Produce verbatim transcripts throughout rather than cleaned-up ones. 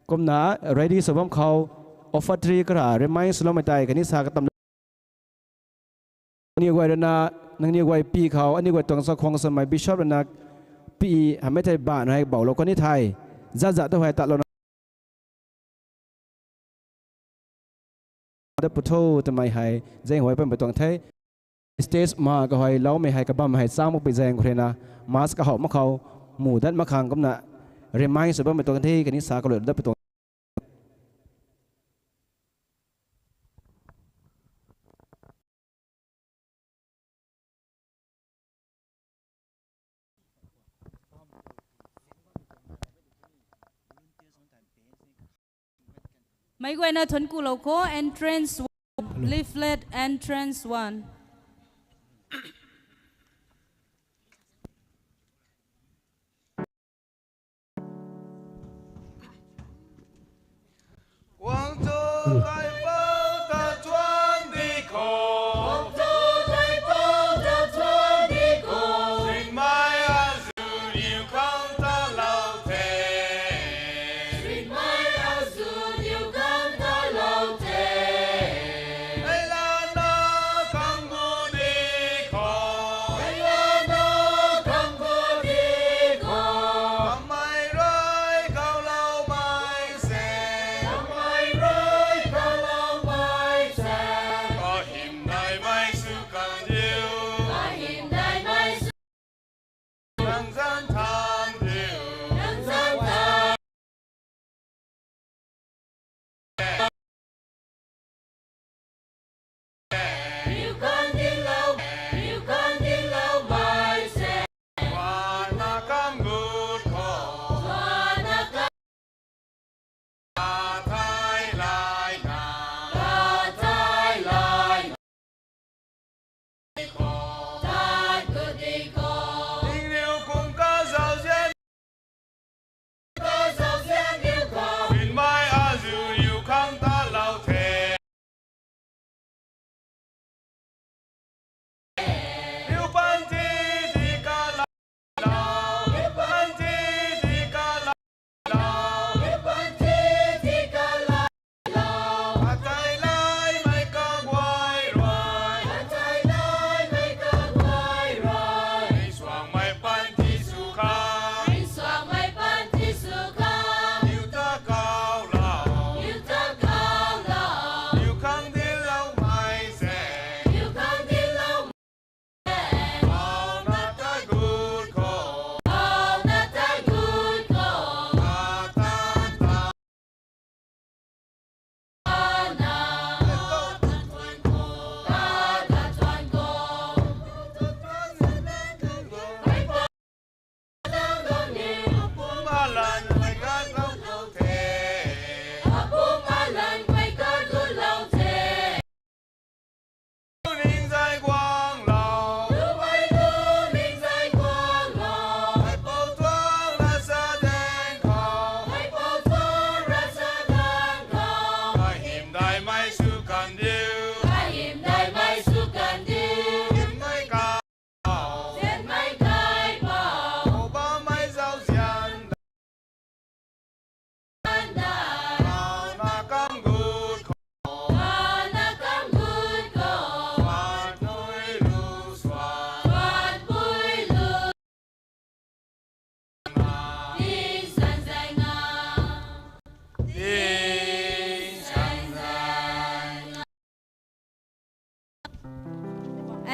Kumna ready sw bam khou, offertory kara remind swloumei tei khatni sa katam. Aniw guay rui na, nangniw guay pi khou, aniw guay tuang chakhwang swmei bishop rui na, pi hamei thei ban hei boulou kani thei, zat zat tu hei tatlou na. Dat pu tho twmei hei zaeng huay pammei tuang the. Stage ma kahei loumei hei kabam hei chang makpui zaeng khou rui na, mask kahowh mak khou, mu dat mak khang kumna remind sw bammei tuang the, khatni sa kalou dat pu tuang. Meic guayna thuanc kulou kho, entrance one, leaflet entrance one.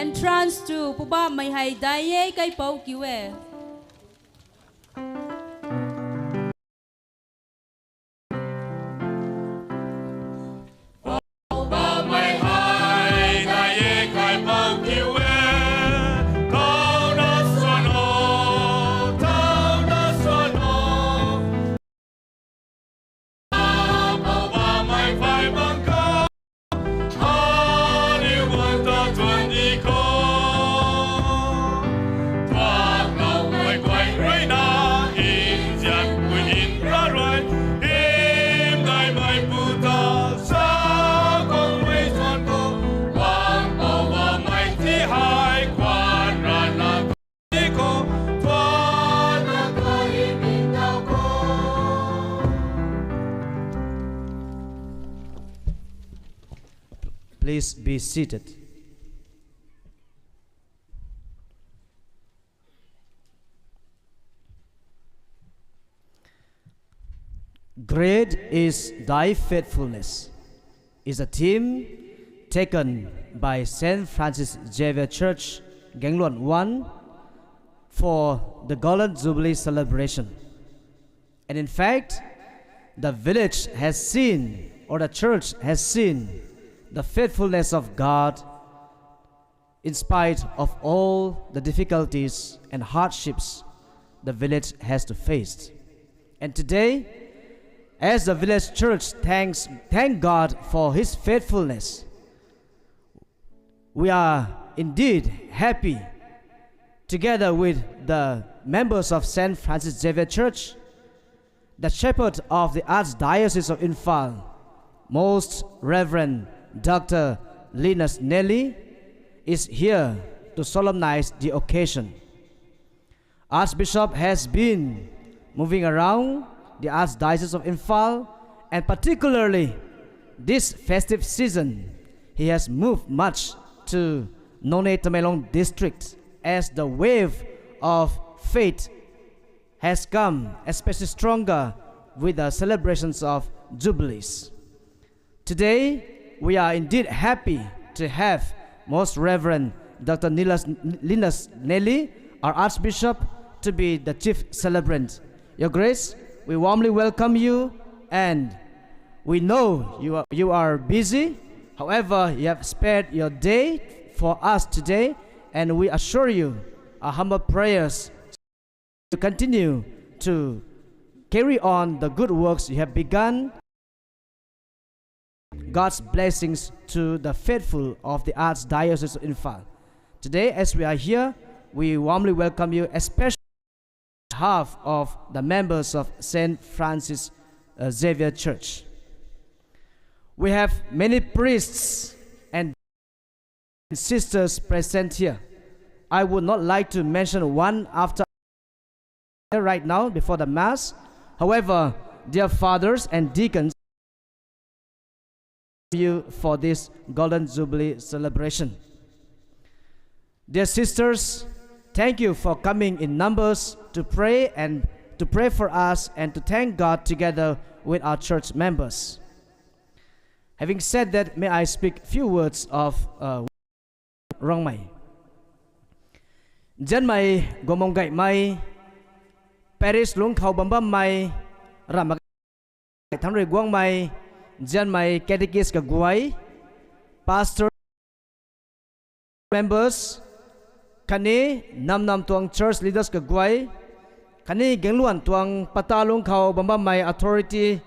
Entrance to Poubauhmei hei dai e, kaipouc kiu e. Please be seated. Great is thy faithfulness is a theme taken by Saint Francis Xavier Church, Gangluan one, for the Golden Jubilee celebration. And in fact, the village has seen, or the church has seen, the faithfulness of God in spite of all the difficulties and hardships the village has to face. And today, as the village church thanks, thank God for his faithfulness, we are indeed happy together with the members of Saint Francis Xavier Church, the shepherd of the Archdiocese of Imphal, Most Reverend Doctor Linus Nelly, is here to solemnize the occasion. Archbishop has been moving around the Archdiocese of Imphal, and particularly this festive season, he has moved much to Noney Tamenglong district as the wave of faith has come, especially stronger with the celebrations of Jubilees. Today, we are indeed happy to have Most Reverend Doctor Nilas, Linus Nelly, our Archbishop, to be the chief celebrant. Your Grace, we warmly welcome you, and we know you are, you are busy. However, you have spared your day for us today, and we assure you our humble prayers to continue to carry on the good works you have begun. God's blessings to the faithful of the Archdiocese of Imphal. Today, as we are here, we warmly welcome you, especially on behalf of the members of Saint Francis, uh, Xavier Church. We have many priests and sisters present here. I would not like to mention one after right now before the Mass. However, dear fathers and deacons, you for this Golden Jubilee celebration. Dear sisters, thank you for coming in numbers to pray and to pray for us and to thank God together with our church members. Having said that, may I speak few words of, uh, Rongmei. Nzianmei guang bam gaymei, parish lungc khou bam bammei, ramh mak thangc rui guangmei, nzianmei catechist kaguay, pastor, members, khatni nam nam tuang church leaders kaguay, khatni Gangluan tuang pata lungc khou bam bammei authority,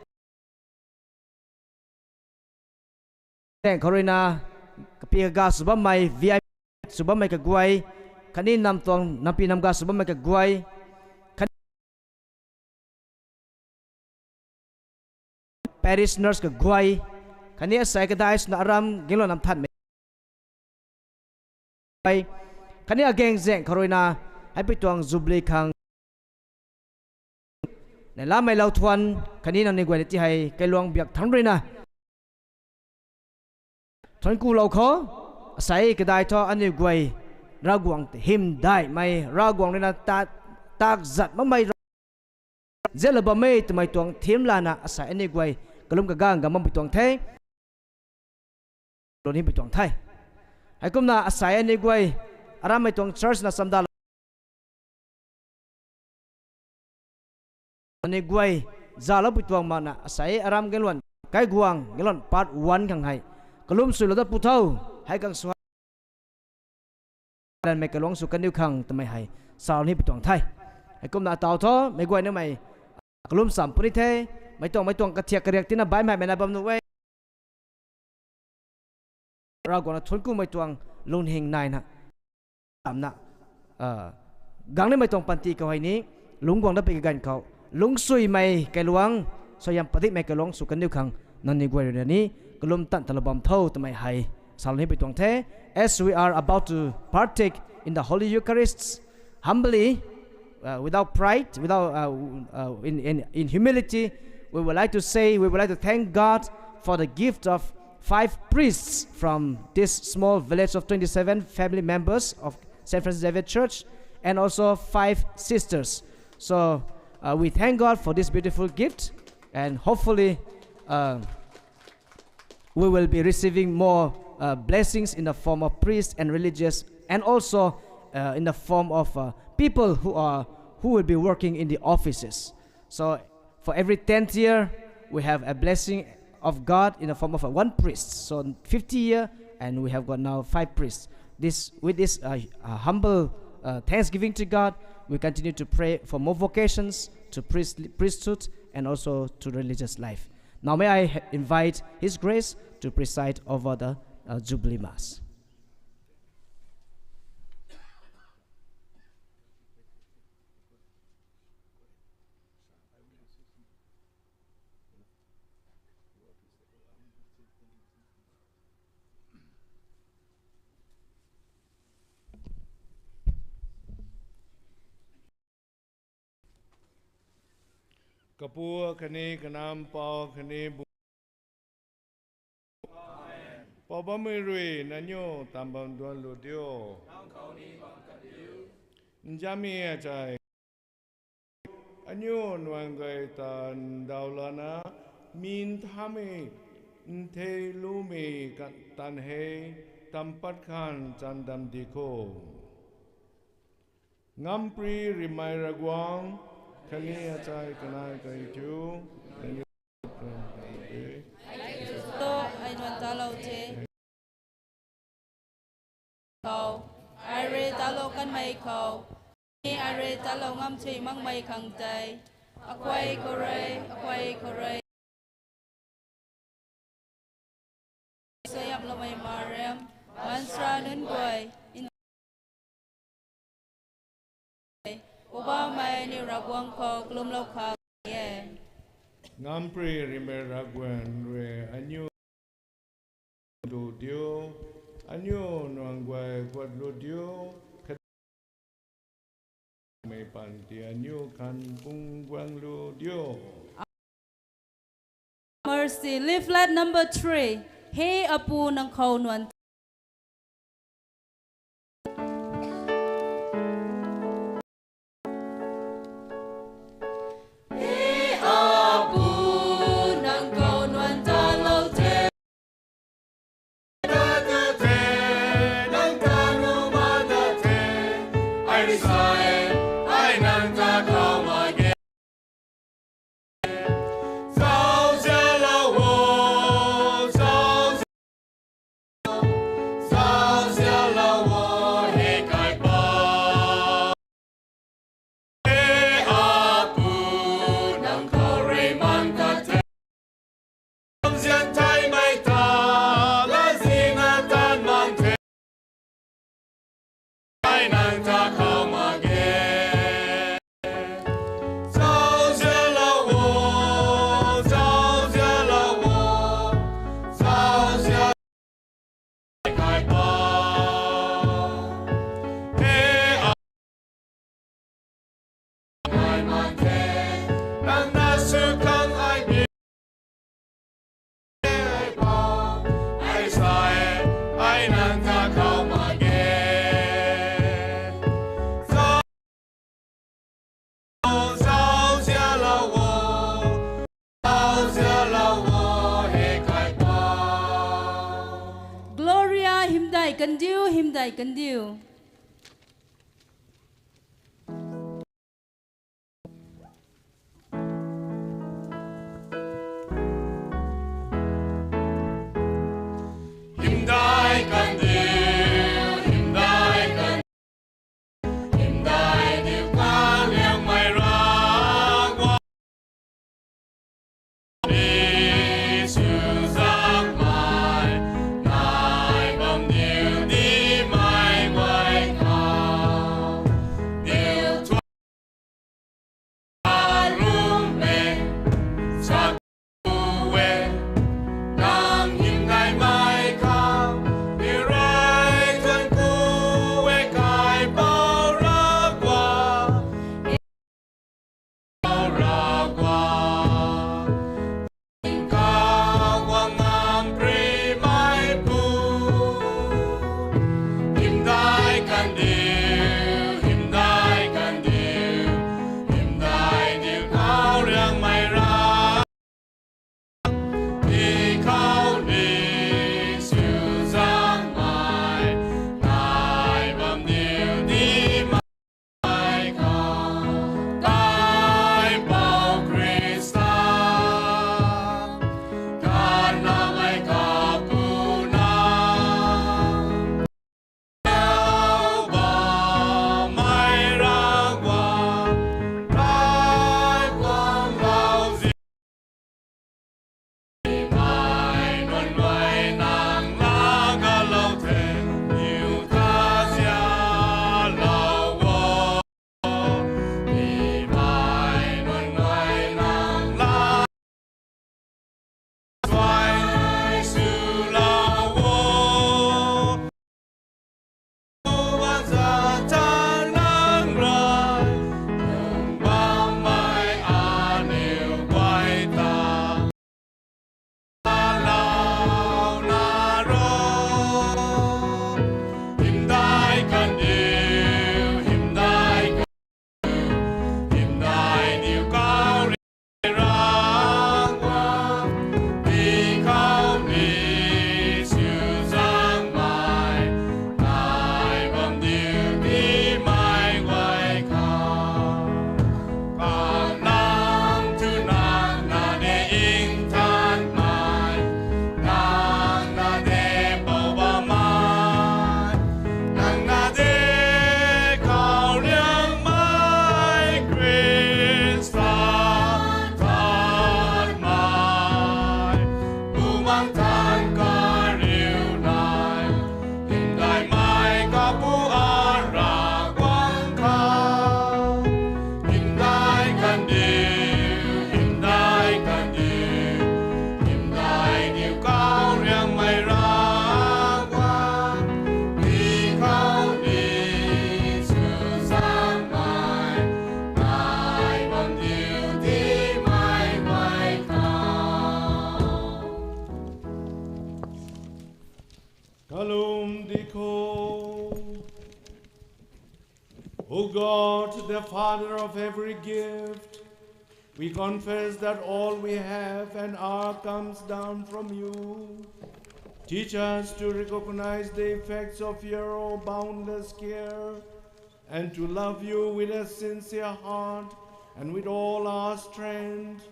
zaeng khou ruina, kapi kaga sw bammei, V I P sw bammei kaguay, khatni nam tuang nampi namga sw bammei kaguay, khatni parishioners kaguay, khatni asei kadai swna aram Gangluan namthanmei, khatni agaeng zaeng khou ruina, heipui tuang Jubilee khang neihlamei lou thuan, khatni nangniw guay na ti hei kailuang biak thangc ruina thuanc kulou khou, asei kadai thu aniu guay Ravguangc hymdaihmei, Ravguangc ruina ta, tak zat makmei, nzianlou bammei twmei tuang theme lana asei aniu guay kalum kagang gam bampui tuang the. Lun hipui tuang the. Heikumna asei aniu guay arammei tuang church na chamdalou aniu guay zaloupui tuang makna asei aram Gangluan, kaiguang Gangluan part one khang hei kalum swlou dat pu tho, hei khang sw lanmei kaluang sw kaniw khang twmei hei salou nipui tuang the. Heikumna ataw thu meic guay namei kalum cham puni the, meic tuang meic tuang kathiak kariak tina baihmei mei na bam nuh e. Ravguangc na thuanc kumei tuang lunghing naina, amna, gang nimei tuang panty khou hei ni, lungc guang dat pui kaganv khou, lungcsuimei kailuang, suaihiam padikmei kailuang sw kaniw khang nangniw guay ruina ni kalum tan talou bam tho twmei hei salou nipui tuang the. As we are about to partake in the Holy Eucharist, humbly, uh, without pride, without, uh, uh, in, in, in humility, we would like to say, we would like to thank God for the gift of five priests from this small village of twenty-seven family members of Saint Francis Xavier Church, and also five sisters. So, uh, we thank God for this beautiful gift, and hopefully, uh, we will be receiving more, uh, blessings in the form of priests and religious, and also, uh, in the form of, uh, people who are, who will be working in the offices. So for every tenth year, we have a blessing of God in the form of a one priest. So fifty year, and we have got now five priests. This, with this, uh, uh, humble, uh, thanksgiving to God, we continue to pray for more vocations to priest-, priesthood and also to religious life. Now may I ha-, invite His Grace to preside over the, uh, Jubilee Mass. Kapu khatni Kanac Mpouh khatni Bu, Poubauhmei rui nangniw taanv bam duanc lu diu. Nzianmei achai, aniu nuan guay ta ndauhlana, mi nthanmei, nthei lumei ka-, taanv hei tam pat khang chan dam di kho. Ngampri rimei Ravguangc, khatni achai kanei kai thu, nangniw, ai nuan talou the. Khou, ai rui talou kanmei khou, ai rui talou ngam thuy makmei khang tei, akai khou rui, akai khou rui suaihiamloumei Mariam, baanchara nunc guay, Poubauhmei aniw Ravguangc khou kalumlou khang e. Ngampri rimei Ravguangc rui aniw lu diu, aniu nuan guay guat lu diu, khatni mei panty aniu khang pung guang lu diu. Mercy, leaflet number three. He Apu, nang khou nuan Gloria, hymdaih kandiu, hymdaih kandiu. Hymdaih kandiu, hymdaih kandiu, hymdaih diu kaliangmei Ravguangc. O God, the Father of every gift, we confess that all we have and are comes down from you. Teach us to recognize the effects of your boundless care and to love you with a sincere heart and with all our strength.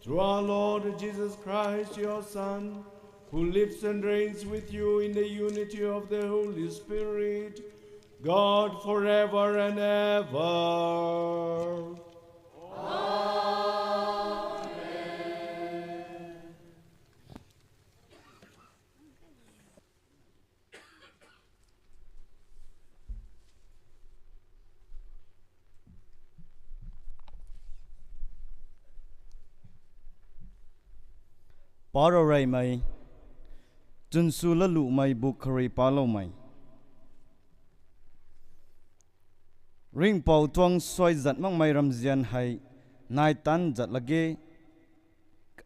Through our Lord Jesus Christ, your Son, who lives and reigns with you in the unity of the Holy Spirit, God, forever and ever. Parou reymei, Chunsw Latluhmei buk khou rui paloumei. Ringhpouc tuang suai zat makmei ramzian hei nai tanc zat lak ge,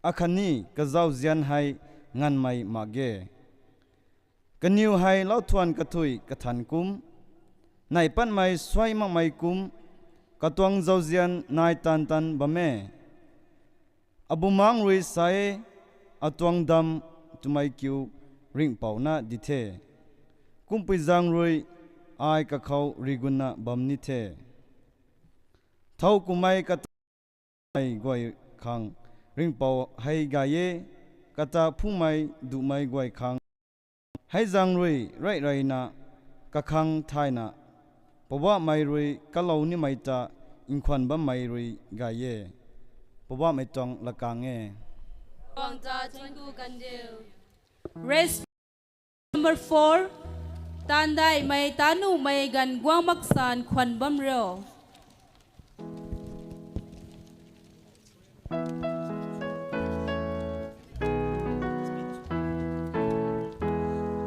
akhatni kazauzian hei nganvmei mak ge. Kaniw hei lauthuan kathuih kathan kum, neih patmei suai makmei kum, katuang zauzian nai tanc tanc bam e. Abumaengc rui sa e, atuang dam twmei kiu Ringhpouc na di the. Kumpui zaeng rui ai kakhou rigunna bam ni the. Thowkumhmei kata mei guay khang Ringhpouc hei gay e, kata phungmei duhmei guay khang. Hei zaeng rui rey reyna kakhang thayna, Poubauhmei rui kalou nimei ta nkhwan bammei rui gay e. Poubauhmei tuang lakang e. Guangc ta thuanc ku kandiu. Response number four. Taanv daihmei, taanv nuhmei ganv guang maksan khwan bam rio.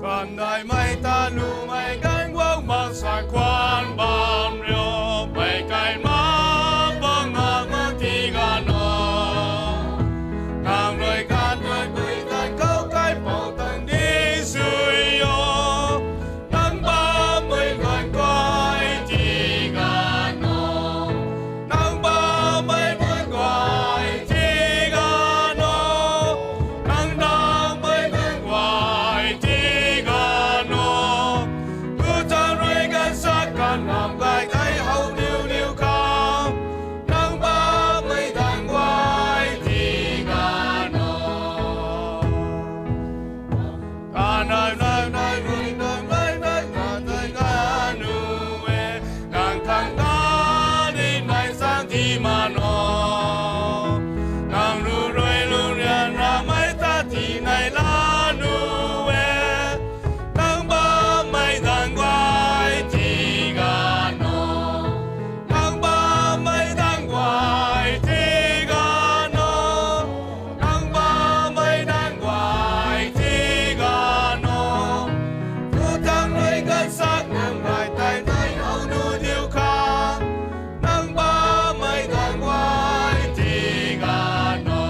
Taanv daihmei, taanv nuhmei ganv guang maksan khwan bam rio, meic kai ma bang ngak ma ti gano. Nang rui kan rui pui kan khou kaipouc tang di sui o. Nang bammei ganv guay ti gano. Nang bammei ganv guay ti gano. Nang daihmei ganv guay ti gano. Pu tang rui ganv sak kan nam gay tei how niu niu khang. Nang bammei ganv guay ti gano. Kanai nai nai rui nang nai nai nang nai nanu e, nang khang kani nai sang ti mano. Nang ru rui lu rian ramei ta ti nai lanu e, nang bammei ganv guay ti gano. Nang bammei ganv guay ti gano. Nang bammei ganv guay ti gano. Pu tang rui ganv sak nang gay tei tei how nu diu khang. Nang bammei ganv guay ti gano.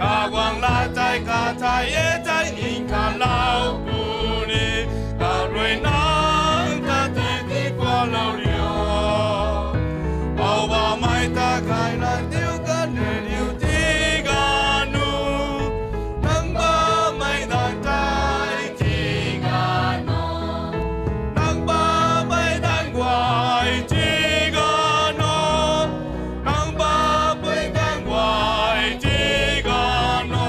Ravguangc lat tei kathai e tei ning khalou puni, karui nang ta ti ti palou rio. Poubauhmei ta khai lan diu kan riu ti ganu. Nang bammei ganv tei ti ganu. Nang bammei ganv guay ti ganu. Nang bammei ganv guay ti ganu.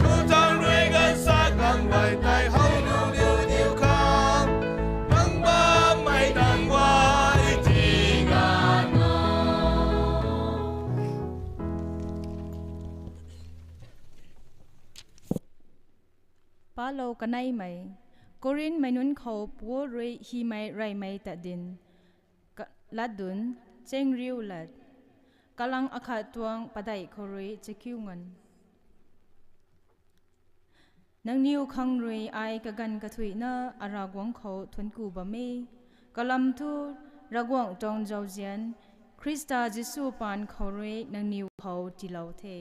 Pu tang rui ganv sak ganv guay tei how nu diu diu khang. Nang bammei ganv guay ti ganu. Palou kaneimei. Korinthmei nunc khou Paul rui hymei reymei ta dinc. Ka-, latdunc, chengriu lat. Kalang akhat tuang padeih khou rui chakiu nganv. Nangniw khang rui ai kaganv kathuihna Ravguangc khou thuanc ku bam e. Kalam thu Ravguangc tuang zauzian, Khrista Jisu paan khou rui nangniw khou tiilou the.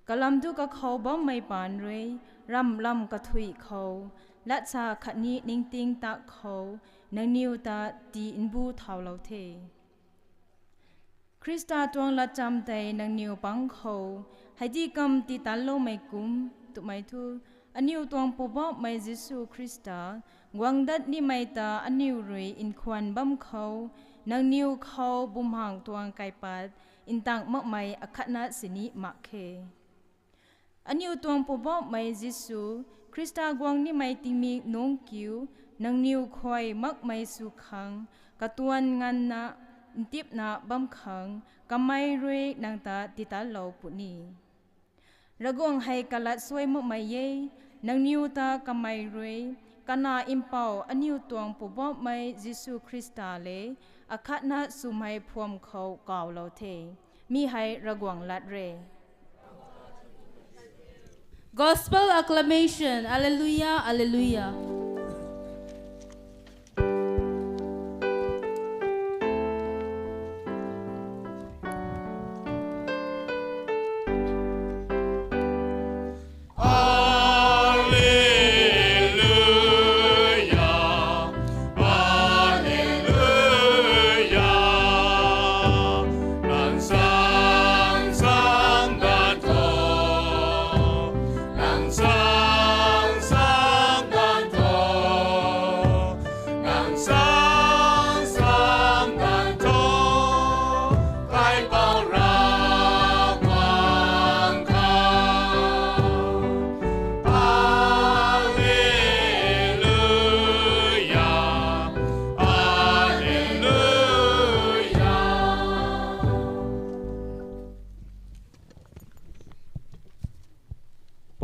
Kalam thu kakhou bammei paan rui ramh lam kathuih khou latsa khatni ningting tak khou nangniw ta tii mbu thaulou the. Khrista tuang latcham tei nangniw pang khou heidi kam titanloumei kum twmei thu, aniw tuang Poubauhmei Jisu Khrista guang dat nimei ta aniw rui nkhwan bam khou, nangniw khou bumaengh tuang kaipat ntak makmei akhatna sini mak khe. Aniw tuang Poubauhmei Jisu Khrista guang nimei tingmik nungc kiu nangniw khuay makmei sw khang, katuan nganvna ntipna bam khang kamei rui nang ta titanlou puni. Ravguangc hei kalat suai makmei e. Nangniw ta kamei rui Kanac Mpouh aniw tuang Poubauhmei Jisu Khrista le akhatna swmei phuam khou kawlou the. Mi hei Ravguangc lat re. Gospel acclamation. Alleluia, alleluia.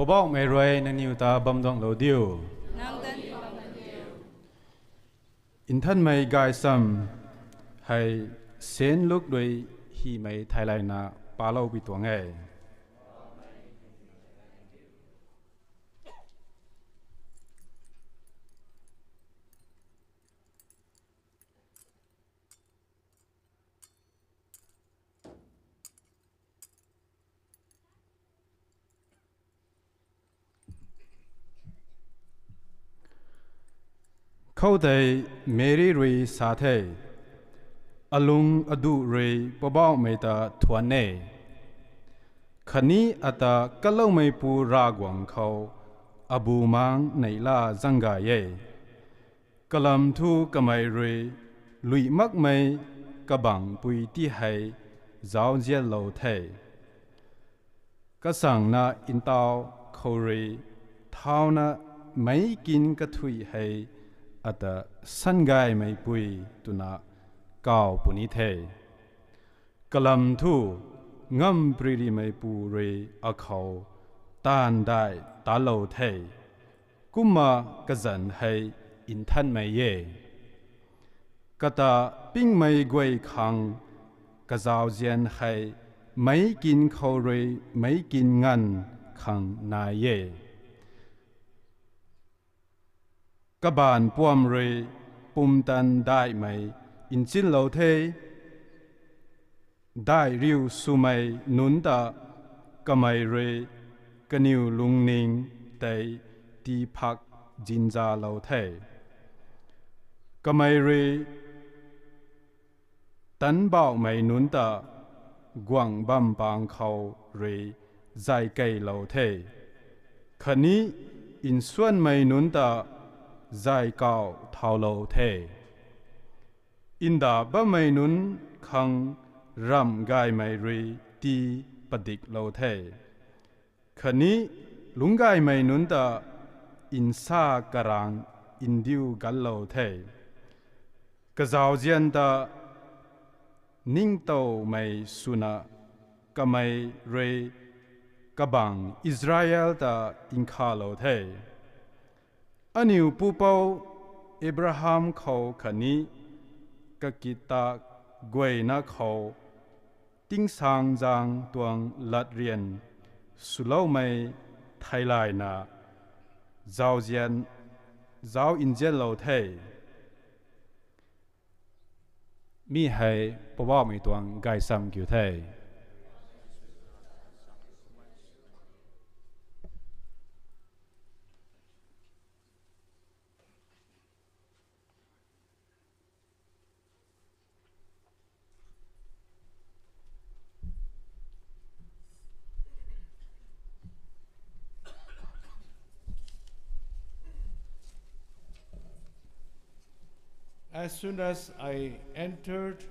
Poubauhmei rui nangniw ta bamduanglou diu. Nthanmei Gaysam hei Saint Luke rui hymei theilayna palou pui tuang e. Khoutei Meri rui sa the, alung aduh rui Poubauhmei ta thuan e. Khatni ata kaloumeipu Ravguangc khou abumaengc neihla zaeng gay e. Kalam thu kamei rui lui makmei kabangpui ti hei zauzianlou the. Kasangna ntaw khou rui thauna meic kin kathuic hei ata sangaymeipui twna kaw puni the. Kalam thu ngampririmeipu rui akhou taanv daih talou the. Kumna kazanc hei nthanmei e. Kata pingmei guay khang kazauzian hei meic kin khou rui meic kin nganv khang nai e. Kabaanc puam rui pumtan daihmei nchinlou the. Daih riu swmei nunc ta kamei rui kaniw lungning tei tiiphak zinzalou the. Kamei rui tanbauhmei nunc ta guangc bam pang khou rui zay keylou the. Khatni nsuanmei nunc ta zay kauh thaulou the. Nda bammei nunc khang ramh gaymei rui tii padiklou the. Khatni lungcgaymei nunc ta nsa karang ndiu ganlou the. Kazauzian ta ningtowmei swna kamei rui kabangc Israel ta nkhavlou the. Aniu pupouc Abraham khou khatni kakitdak guayna khou tingsaengzaeng tuang latryan swloumei theilayna zauzian, zau nzianlou the. Mi hei Poubauhmei tuang gaysam kiu the. As soon as I entered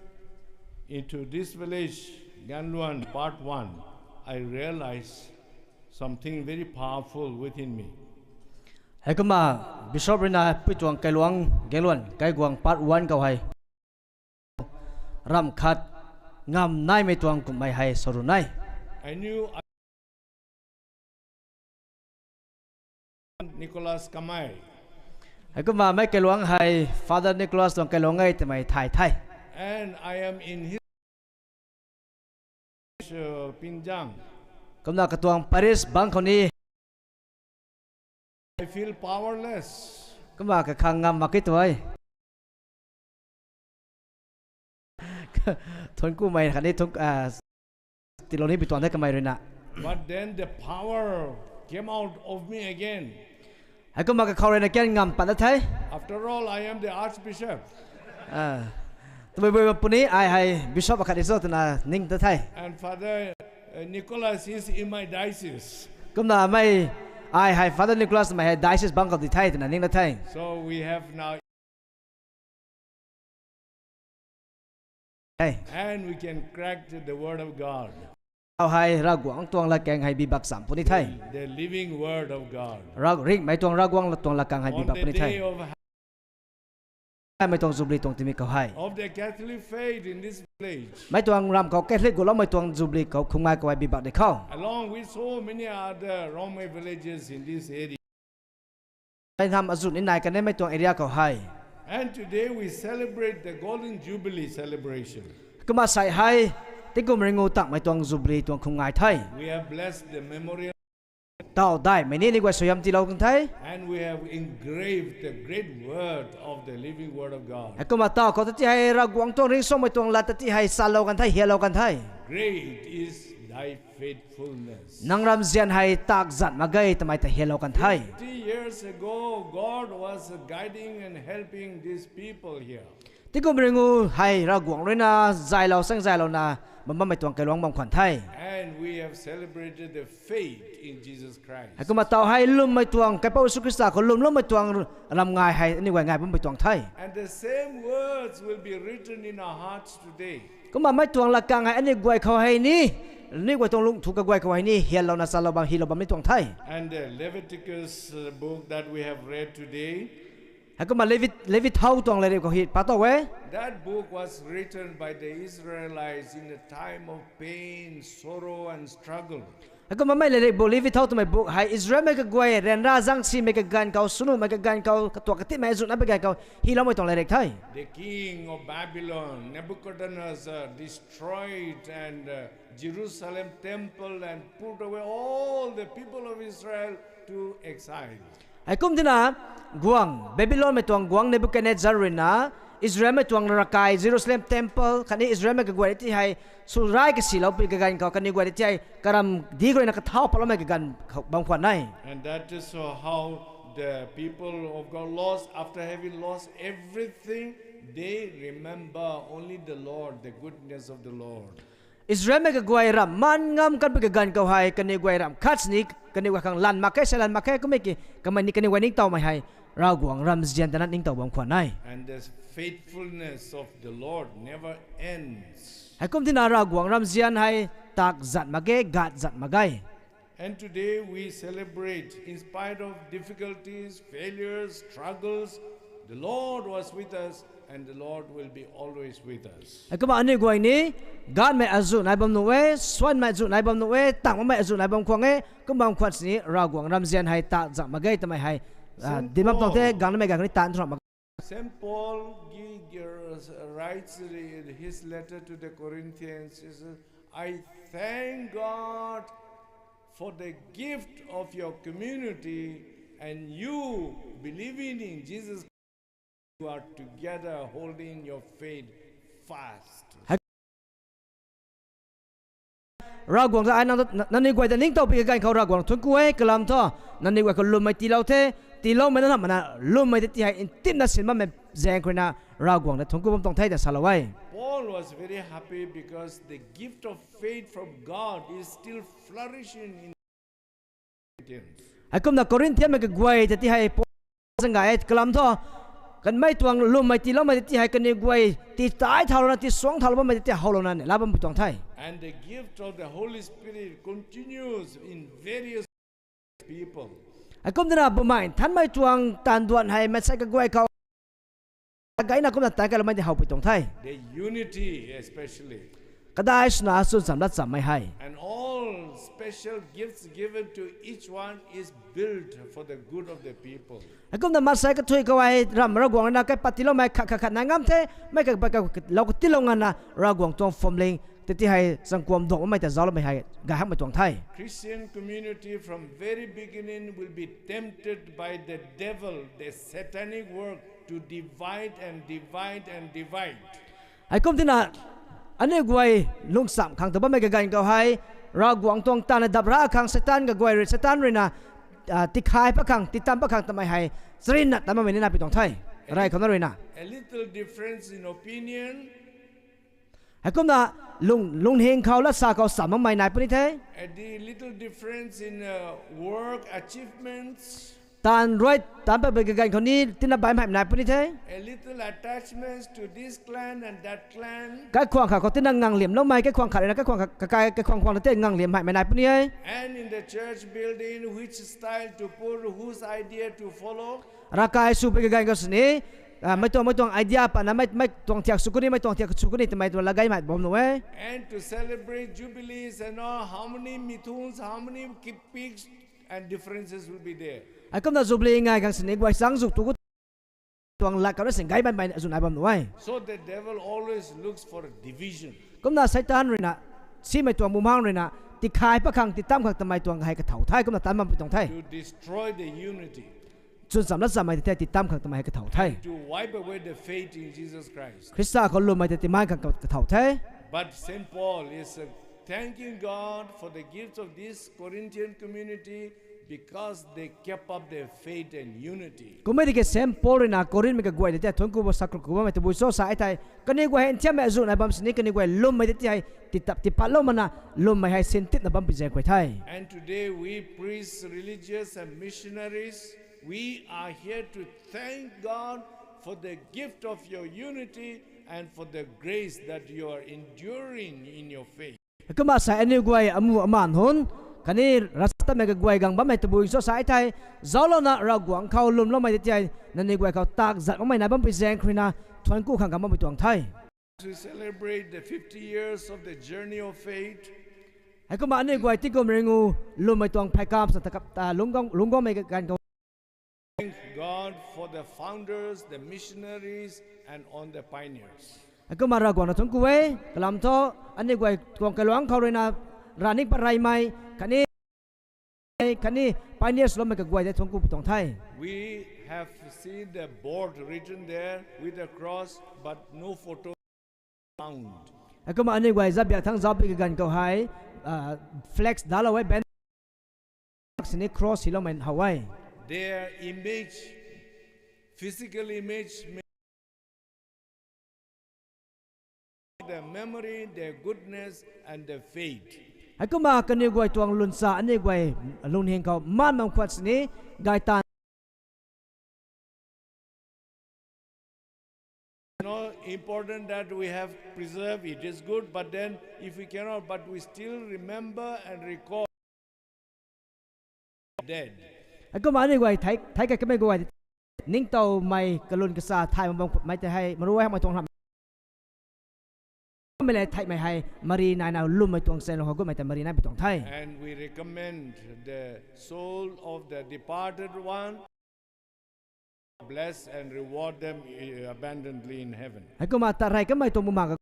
into this village, Ganluan Part One, I realized something very powerful within me. Heikumna Bishop ruina pui tuang kailuang Ganluan kaiguang Part One khou hei ramh khat ngam naimei tuang kummei hei sa ru nai. I knew I Nicholas Kamai. Heikumna mei kailuang hei Father Nicholas tuang kailuang e twmei thay the. And I am in his uh, Pinjang. Kumna katuang parish bangc khou ni I feel powerless. Kumna kakhang ngam mak e tu e. Thuanc kumei khatni thuanc tiilou ni pi tuang the kamei ruina. But then the power came out of me again. Heikumna kakhou ruina kan ngam pat na the. After all, I am the archbishop. Twmei bui puni ai hei bishop akhat ni cho twna ning ta the. And Father uh, Nicholas is in my diocese. Kumna mei ai hei Father Nicholas mei hei diocese bangc khou di the twna ning na the. So we have now Hey. And we can crack the word of God. Au hei Ravguangc tuang latkaeng hei bibak cham puni the. The living word of God. Ringmei tuang Ravguangc tuang latkaeng hei bibak puni the. Mei tuang Jubilee tuang timi khou hei. Of the Catholic faith in this village. Mei tuang ramv khou Catholic guloumei tuang Jubilee khou khumngai khou hei bibak di khou. Along with so many other Rongmei villages in this area. Mei nam azun ni nai kan e mei tuang area khou hei. And today we celebrate the Golden Jubilee celebration. Kumna sei hei, tingkum ringu tangmei tuang Jubilee tuang khumngai the. We have blessed the memorial. Taw daihmei ni ni guay suaihiam tiilou kan the. And we have engraved the great word of the living word of God. Heikumna taw khou ta ti hei Ravguangc tuang ringcsuangmei tuang lat ta ti hei salou kan the, hialou kan the. Great is thy faithfulness. Nang ramzian hei tak zat mak ge twmei ta hialou kan the. Fifty years ago, God was guiding and helping these people here. Tingkum ringu hei Ravguangc ruina zaylou sang zaylouna bam bammei tuang kailuang bam khwan the. And we have celebrated the faith in Jesus Christ. Heikumna taw hei lwmmei tuang Kaipouc Jisu Khrista khou lwmloumei tuang ramngai hei aniu guay ngai bammei tuang the. And the same words will be written in our hearts today. Kumna mei tuang latkaeng hei aniu guay khou hei ni, aniu guay tuang lungthu kaguay khou hei ni hiallouna salou bam, hilou bam ni tuang the. And the Leviticus uh, book that we have read today, Heikumna Levi, Levi thau tuang leirip khou hei pat tow e. That book was written by the Israelites in a time of pain, sorrow, and struggle. Heikumna mei leirip bu Levi thau twmei bu hei Israelmei kaguay ryanra zangsimei kaganv khou, swnuhmei kaganv khou, katuak katipmei azuna pui ganv khou hiloumei tuang leirip the. The king of Babylon, Nebuchadnezzar, destroyed and uh, Jerusalem temple and put away all the people of Israel to exile. Heikum tina guangc Babylonmei tuang guangc Nebuchadnezzar ruina Israelmei tuang ravkai Jerusalem temple khatni Israelmei kaguay ti hei swrai kasiloupui kaganv khou kaniw guay ti hei karam di khou ruina kathau patloumei kaganv khou bam khwan e. And that is how the people of God lost, after having lost everything, they remember only the Lord, the goodness of the Lord. Israelmei kaguay ramh man ngam kanpui kaganv khou hei kaniw guay ramh khat sini kaniw guay khang lan mak khe, sei lan mak khe, kummei ki kamei ni kaniw guay ningtowmei hei Ravguangc ramzian tana ningtow bam khwan e. And the faithfulness of the Lord never ends. Heikum tina Ravguangc ramzian hei tak zat mak ge, gat zat mak ge. And today we celebrate, in spite of difficulties, failures, struggles, the Lord was with us and the Lord will be always with us. Heikumna aniu guay ni, ganhmei azuh nai bam nuh e, suanmei azuh nai bam nuh e, tangmei azuh nai bam khwan e, kum bam khwan sini Ravguangc ramzian hei tak zat mak ge twmei hei di bam tuang the, ganhmei ganv ni tan thu mak ge. Saint Paul gi- gi- writes in his letter to the Corinthians, he says, I thank God for the gift of your community and you believing in Jesus, you are together holding your faith fast. Ravguangc ta ai nang, nangniw guay ta ningtowpui kaganv khou Ravguangc thuanc ku e, kalam thu nangniw guay khou lwmmei tiilou the, tiiloumei na namna lwmmei ta ti hei ntipna sin bammei zaeng khou ruina Ravguangc ta thuanc ku bam tuang the ta salou e. Paul was very happy because the gift of faith from God is still flourishing in Corinthians. Heikumna Corinthianmei kaguay ta ti hei Paul zang gay e, kalam thu Kanmei tuang lwmmei tiiloumei tei hei kaniw guay tii tai thaulouna, tii suang thauloumei tei howlouna ni la bampui tuang the. And the gift of the Holy Spirit continues in various people. Heikum twna Bumaengh Nthanmei tuang taanv duan hei maansei kaguay khou gayna kumna taanc kailoumei tei howpui tuang the. The unity especially. Kadai swna chwn cham lat chammei hei. And all special gifts given to each one is built for the good of the people. Heikumna maansei kathui khou hei ram Ravguangc ruina kaipat tiiloumei khat khat khat nai ngam the, mei kaipat lou katiilou ngana Ravguangc tuang phuamling tei hei changkuam duang bammei ta zaucloumei hei gay hakmei tuang the. Christian community from very beginning will be tempted by the devil, the satanic work to divide and divide and divide. Heikum twna aniu guay lungcham khang ta bammei kaganv khou hei Ravguangc tuang taanv dap ra khang Seitaan kaguay rui, Seitaan ruina tikhay pat khang, titam pat khang tamei hei charynna ta bammei ni naipui tuang the. Rey khouna ruina a little difference in opinion. Heikumna lung, lungning khou lat sa khou cham makmei nai puni the. A di-, little difference in uh, work achievements. Taanv rui taanc pat kaganv khou ni tina baihmei nai puni the. A little attachments to this clan and that clan. Kaikhwang khat khou tina ngangliamloumei, kaikhwang khat ruina kaikhwang khat, kakai kaikhwang khwang tei ngangliam hei mei nai puni e. And in the church building, which style to put, whose idea to follow. Ravkai sw pui kaganv khou sini mei tuang, mei tuang idea patna mei, mei tuang thiak sw kuni, mei tuang thiak sw kuni twmei tuang lagaymei bam nuh e. And to celebrate jubilees and all, how many mithuns, how many ki-, pigs, and differences will be there. Heikumna Jubilee ngai khang sini guay chang zuk tu tuang lat khou na sing gay bammei azuh nai bam nuh e. So the devil always looks for division. Kumna Seitaan ruina, simei tuang bumaengc ruina tikhay pat khang, titam khang tamei tuang hei kathau the, kumna taanc bampui tuang the. To destroy the unity. Chwn cham lat chammei tei titam khang tamei hei kathau the. To wipe away the faith in Jesus Christ. Khrista khou lwmmei tei timan khang kathau the. But Saint Paul is uh, thanking God for the gifts of this Corinthian community because they kept up their faith and unity. Kummei tiki Saint Paul ruina Korinthmei kaguay tei thuanc ku bo, sakruk ku bammei tabui cho sa e thei, kaniw guay hei nthiammei azuh nai bam sini kaniw guay lwmmei tei hei titap tipatloumana, lwmmei hei sintitna bampui zaeng khuay the. And today we priests, religious and missionaries, we are here to thank God for the gift of your unity and for the grace that you are enduring in your faith. Kumna sa aniu guay amu amaan hun khatni ravchaptatmei kaguay gang bammei tabui cho sa e thei, zauclouna Ravguangc khou lwmloumei tei nangniw guay khou tak zat makmei nai bampui zaeng khuayna thuanc ku khang gang bampui tuang the. As we celebrate the fifty years of the journey of faith, Heikumna aniu guay tingkum ringu lwmmei tuang pheykamv sa takap ta lungc guangmei ganv khou Thank God for the founders, the missionaries, and on the pioneers. Heikumna Ravguangc na thuanc ku e, kalam thu aniu guay tuang kailuangc khou ruina rav ning pat reymei khatni, khatni pioneers loumei kaguay tei thuanc ku pui tuang the. We have seen the board written there with a cross, but no photo found. Heikumna aniu guay zat biak thangc zauc pui kaganv khou hei flex dalou e, banner sini cross hyloumei how e. Their image, physical image, may, their memory, their goodness, and their faith. Heikumna kaniw guay tuang lwnsa aniu guay lungning khou maan bam khuat sini gay taanv Not important that we have preserved, it is good, but then if we cannot, but we still remember and recall dead. Heikumna aniu guay thei, thei kei kamei guay ningtowmei kalun kasa thay bam bam khutmei tei hei maruai hamei tuang ram mei le theihmei hei mari naina lwmmei tuang chaenlou khou gutmei ta mari nai pui tuang the. And we recommend the soul of the departed one, bless and reward them abundantly in heaven. Heikumna ta rey kamei tuang bumaeng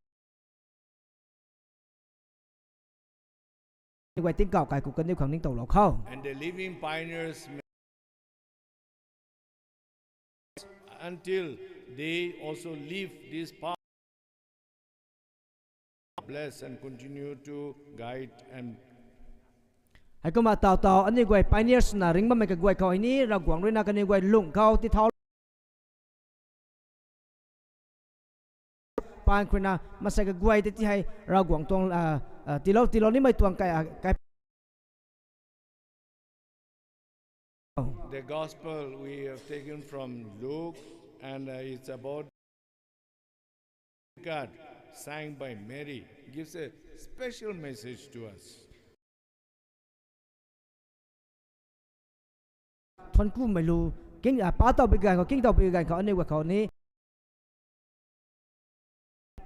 guay tingkauh kai ku kaniw khang ningtowlou khou. And the living pioneers may, until they also leave this path, bless and continue to guide and Heikumna taw taw aniu guay pioneers swna ringc bammei kaguay khou hei ni Ravguangc ruina kaniw guay lung khou tithau paan khruina maansei kaguay tei ti hei Ravguangc tuang tiilou tiilou nimei tuang kai, kai The gospel we have taken from Luke. And uh, it's about God, sang by Mary, gives a special message to us. Thuanc kumei lu, king, a, pa tau pi ganv khou, king tau pi ganv khou, aniu guay khou ni.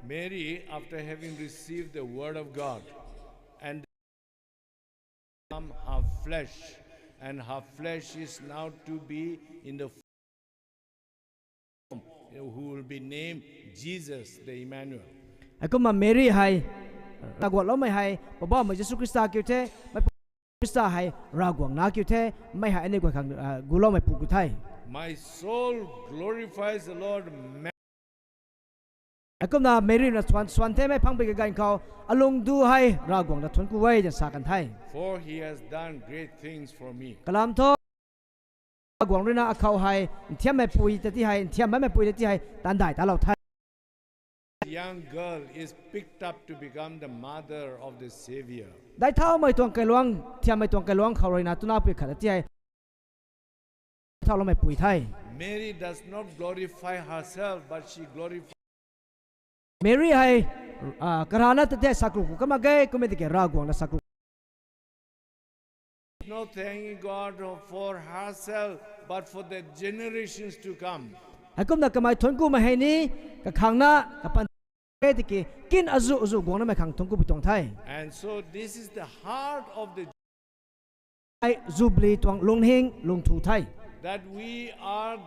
Mary, after having received the word of God, and become half flesh, and half flesh is now to be in the form who will be named Jesus the Emmanuel. Heikumna Mary hei, Ravguangc loumei hei, Poubauhmei Jisu Khrista kiu the, mei Khrista hei Ravguangc na kiu the, mei hei aniu guay khang, a, guloumei pu kiu the. My soul glorifies the Lord. Heikumna Mary na swan, swan the mei phang pi kaganv khou, alung du hei Ravguangc na thuanc ku e twna sa kan the. For he has done great things for me. Kalam thu, Ravguangc rui na akhou hei, nthiammeipui ta ti hei, nthiam bammei pui ta ti hei, taanv dai talou the. Young girl is picked up to become the mother of the Savior. Dai thaumei tuang kailuang, nthiammei tuang kailuang khou rui na, tuna pui khat ta ti hei, thauloumei pui the. Mary does not glorify herself, but she glorifies. Mary hei, a, karana ta ti hei sakru ku kama ge, kummei tiki Ravguangc na sakru. Not thanking God for herself, but for the generations to come. Heikumna kamei thuanc kumei hei ni, kakhangna, kapan e tiki, kin azu azu guangnamei khang thuanc ku pi tuang the. And so this is the heart of the Jubilee tuang lungning lungthu the. That we are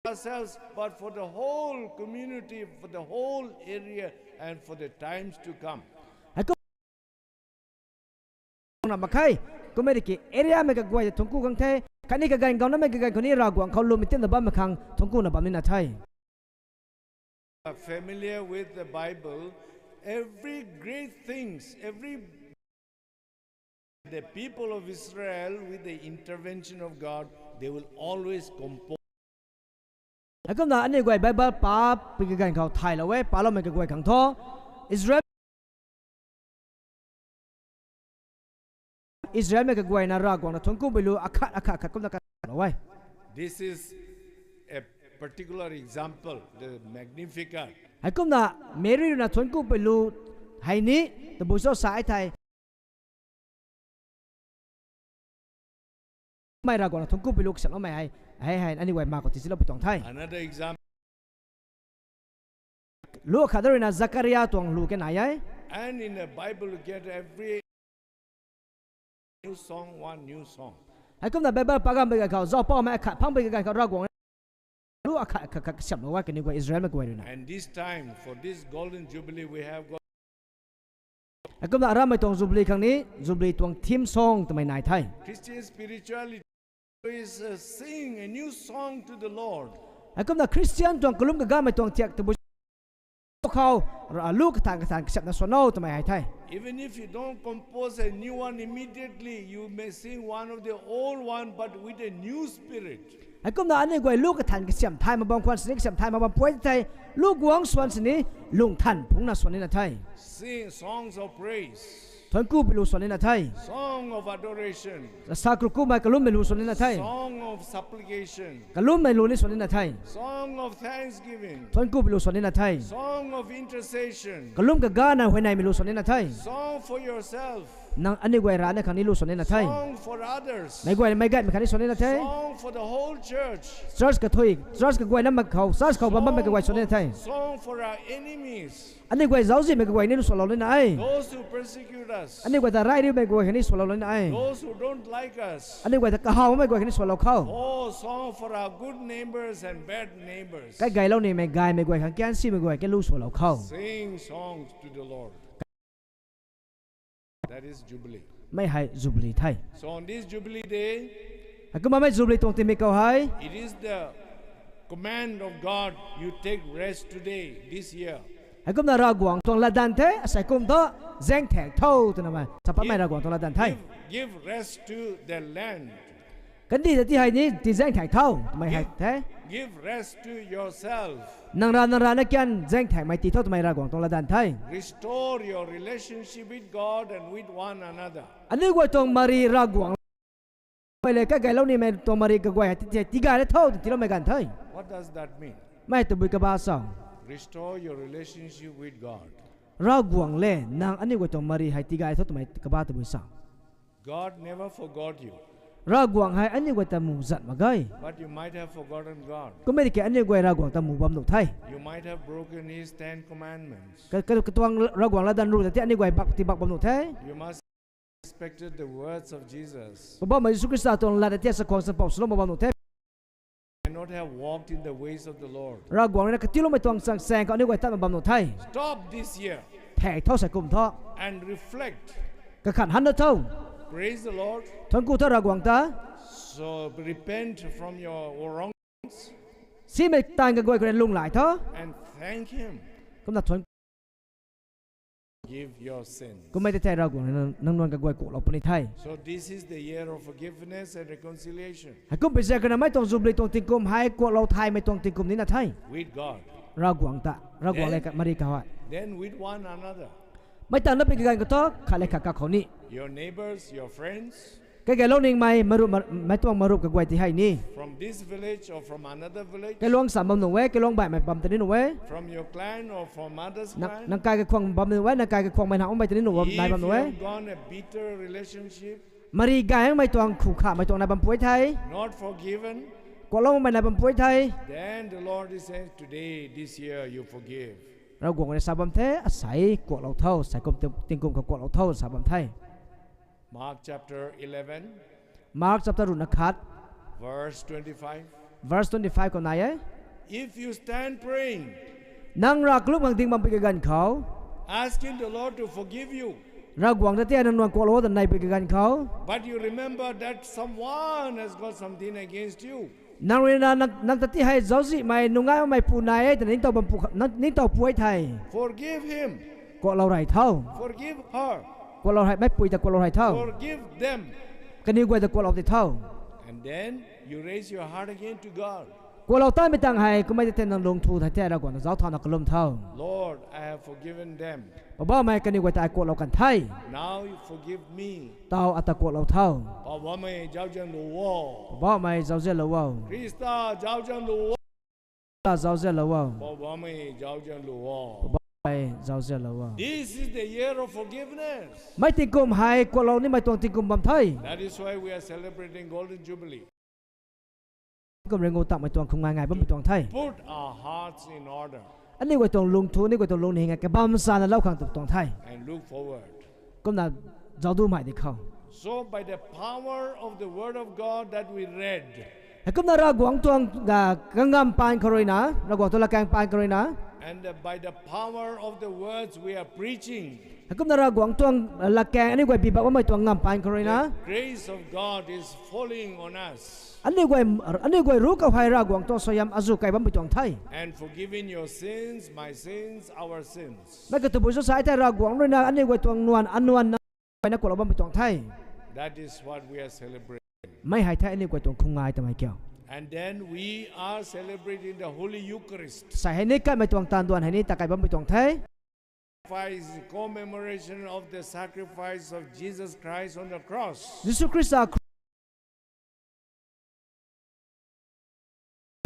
ourselves, but for the whole community, for the whole area, and for the times to come. Heikumna mak khe, kummei tiki area mei kaguay ta thuanc ku khang the, khatni kaganv gaunamei kaganv khou ni Ravguangc khou lwmmei tinna bammei khang thuanc kuna bam nina the. Familiar with the Bible, every great things, every the people of Israel, with the intervention of God, they will always compose. Heikumna aniu guay Bible pa pi kaganv khou thaylou e, paloumei kaguay khang thu, Israel Israelmei kaguayna Ravguangc na thuanc kumei lu akhat akhat akhat kumna kalou e. This is a particular example, the Magnificat. Heikumna Mary rui na thuanc kumei lu hei ni tabui cho sa e thei, mei Ravguangc na thuanc kumei lu kasiamhloumei hei, hei hei aniu guay ma khou tizilou pi tuang the. Another example. Lu akhat rui na Zakaria tuang lu ke nai e. And in the Bible you get every new song, one new song. Heikumna Bible pa ganv pi kaganv khou zauc paumei akhat phang pi kaganv khou Ravguangc lu akhat akhat kasiamhlou e kaniw guay Israelmei guay rui na. And this time, for this golden jubilee, we have got Heikumna arammei tuang Jubilee khang ni, Jubilee tuang theme song twmei nai the. Christian spirituality is, uh, sing a new song to the Lord. Heikumna Christian tuang kalum kagamei tuang thiak tabui khou, lu kathan kathan kasiamhna swan o twmei hei the. Even if you don't compose a new one immediately, you may sing one of the old one, but with a new spirit. Heikumna aniu guay lu kathan kasiamh thay mak bam khwan sini kasiamh thay mak bam puay thei, lu guangc swan sini lungthan phungcna swan nina the. Sing songs of praise. Thuanc kumei lu swan nina the. Song of adoration. Sakru kumei kalummei lu swan nina the. Song of supplication. Kalummei lu ni swan nina the. Song of thanksgiving. Thuanc kumei lu swan nina the. Song of intercession. Kalum kagana huayneymei lu swan nina the. Song for yourself. Nang aniu guay rana khang ni lu swan nina the. Song for others. Meic guay meic gaymei khang ni swan nina the. Song for the whole church. Church kathui, church kaguayna mak khou, church khou bam bammei kaguay swan nina the. Song for our enemies. Aniu guay zauczihmei kaguay ni lu swlou nina e. Those who persecute us. Aniu guay ta rai riumei kaguay khang ni swlou nina e. Those who don't like us. Aniu guay ta kahawmei guay khang ni swlou khou. Oh, song for our good neighbors and bad neighbors. Kai gaylou nimei gaymei guay khang kian simei guay ke lu swlou khou. Sing songs to the Lord. That is Jubilee. Mei hei Jubilee the. So on this Jubilee day, Heikumna mei Jubilee tuang tingmik khou hei, it is the command of God, you take rest today, this year. Heikumna Ravguangc tuang latdanv the, asei kum thu zaengthaek tho twna mei, sapatmei Ravguangc tuang latdanv the. Give, give rest to the land. Kandih ta ti hei ni tii zaengthaek tho twmei hei the. Give rest to yourself. Nang ra nang rana kian zaengthaekmei tii tho twmei Ravguangc tuang latdanv the. Restore your relationship with God and with one another. Aniu guay tuang mari Ravguangc Mei le kageylou nimei tuang mari kaguay hei ti, ti, tigay le tho twna tiiloumei ganv the. What does that mean? Mei tabui kaba sa. Restore your relationship with God. Ravguangc le nang aniu guay tuang mari hei tigay tho twmei kaba tabui sa. God never forgot you. Ravguangc hei aniu guay ta mu zat mak ge. But you might have forgotten God. Kummei tiki aniu guay Ravguangc ta mu bam nuh the. You might have broken His Ten Commandments. Ka, ka, katuang Ravguangc latdanv ruh ta ti aniu guay bak ti bak bam nuh the. You must have respected the words of Jesus. Poubauhmei Jisu Khrista tuang lat ta ti sa khwang sa pou swlou mak bam nuh the. Cannot have walked in the ways of the Lord. Ravguangc rui na katiuloumei tuang chang chaeng khou aniu guay tatna bam nuh the. Stop this year. Thek tho sei kum thu. And reflect. Kakhan han na tho. Praise the Lord. Thuanc ku tho Ravguangc ta. So repent from your wrong. Simei taanv kaguay khou rui lunghlaic tho. And thank Him. Kumna thuanc Give your sins. Kummei tei thei Ravguangc nang, nang nuan kaguay kuaklou puni the. So this is the year of forgiveness and reconciliation. Heikum pui zaeng khou rui na mei tuang Jubilee tuang tingkum hei kuaklou thaymei tuang tingkum nina the. With God. Ravguangc ta, Ravguangc le mari khou hei. Then with one another. Mei tangv na pi kaganv khou thu, khat le khat kakhou ni. Your neighbors, your friends. Kageylou ningmei, marup, mei tuang marup kaguay ti hei ni. From this village or from another village. Kailuang sam bam nuh e, kailuang baihmei bam tei ni nuh e. From your clan or from others' clan. Nang kai kakhwang bam nuh e, nang kai kakhwang mei na umbei tei ni nuh nai bam nuh e. If you have gone a bitter relationship. Mari gaymei tuang khu khamei tuang nai bam pui the. Not forgiven. Kuakloumei nai bam pui the. Then the Lord is saying, today, this year, you forgive. Ravguangc rui sa bam the, asei kuaklou tho, sei kum tingkum khou kuaklou tho sa bam the. Mark chapter eleven. Mark chapter ruhna khat. Verse twenty-five. Verse twenty-five khou nai e. If you stand praying, nang rav kalum khang ding bam pui kaganv khou, asking the Lord to forgive you, Ravguangc ta ti nang nuan kuaklou o twna nei pui kaganv khou, but you remember that someone has got something against you. Nang rui na nang, nang ta ti hei zauczihmei nungai makmei pu nai e twna ningtow bam pu, ningtow pui thei. Forgive him. Kuaklou rey tho. Forgive her. Kuaklou rey, meicpui ta kuaklou rey tho. Forgive them. Kaniw guay ta kuaklou ti tho. And then you raise your heart again to God. Kuaklou tamei tangv hei kummei tei thei nang lungthu thei the Ravguangc ta zauc thauna kalum tho. Lord, I have forgiven them. Poubauhmei kaniw guay ta ai kuaklou kan the. Now you forgive me. Tau ata kuaklou tho. Poubauhmei zauzianlou o. Poubauhmei zauzianlou o. Khrista zauzianlou o. Khrista zauzianlou o. Poubauhmei zauzianlou o. Poubauhmei zauzianlou o. This is the year of forgiveness. Mei tingkum hei kuaklou nimei tuang tingkum bam the. That is why we are celebrating Golden Jubilee. Kum ringu takmei tuang khum ngai ngai bammei tuang the. Put our hearts in order. Aniu guay tuang lungthu, aniu guay tuang lungning hei kabam sana lou khang tu tuang the. And look forward. Kumna zauc dumei di khou. So by the power of the word of God that we read, heikumna Ravguangc tuang, a, kangam paan khou rui na, Ravguangc tuang latkaeng paan khou rui na, and by the power of the words we are preaching, heikumna Ravguangc tuang latkaeng aniu guay bibak bammei tuang ngam paan khou rui na, the grace of God is falling on us. Aniu guay, aniu guay ruc khou hei Ravguangc tuang suaihiam azuh kai bammei tuang the. And forgiving your sins, my sins, our sins. Mei katabui cho sa thei Ravguangc rui na aniu guay tuang nuan, anuan na, na kuaklou bammei tuang the. That is what we are celebrating. Mei hei the aniu guay tuang khum ngai tamei kiu. And then we are celebrating the Holy Eucharist. Sei hei ni katmei tuang taanv duan hei ni takai bammei tuang the. Sacrifice, commemoration of the sacrifice of Jesus Christ on the cross. Jisu Khrista kru-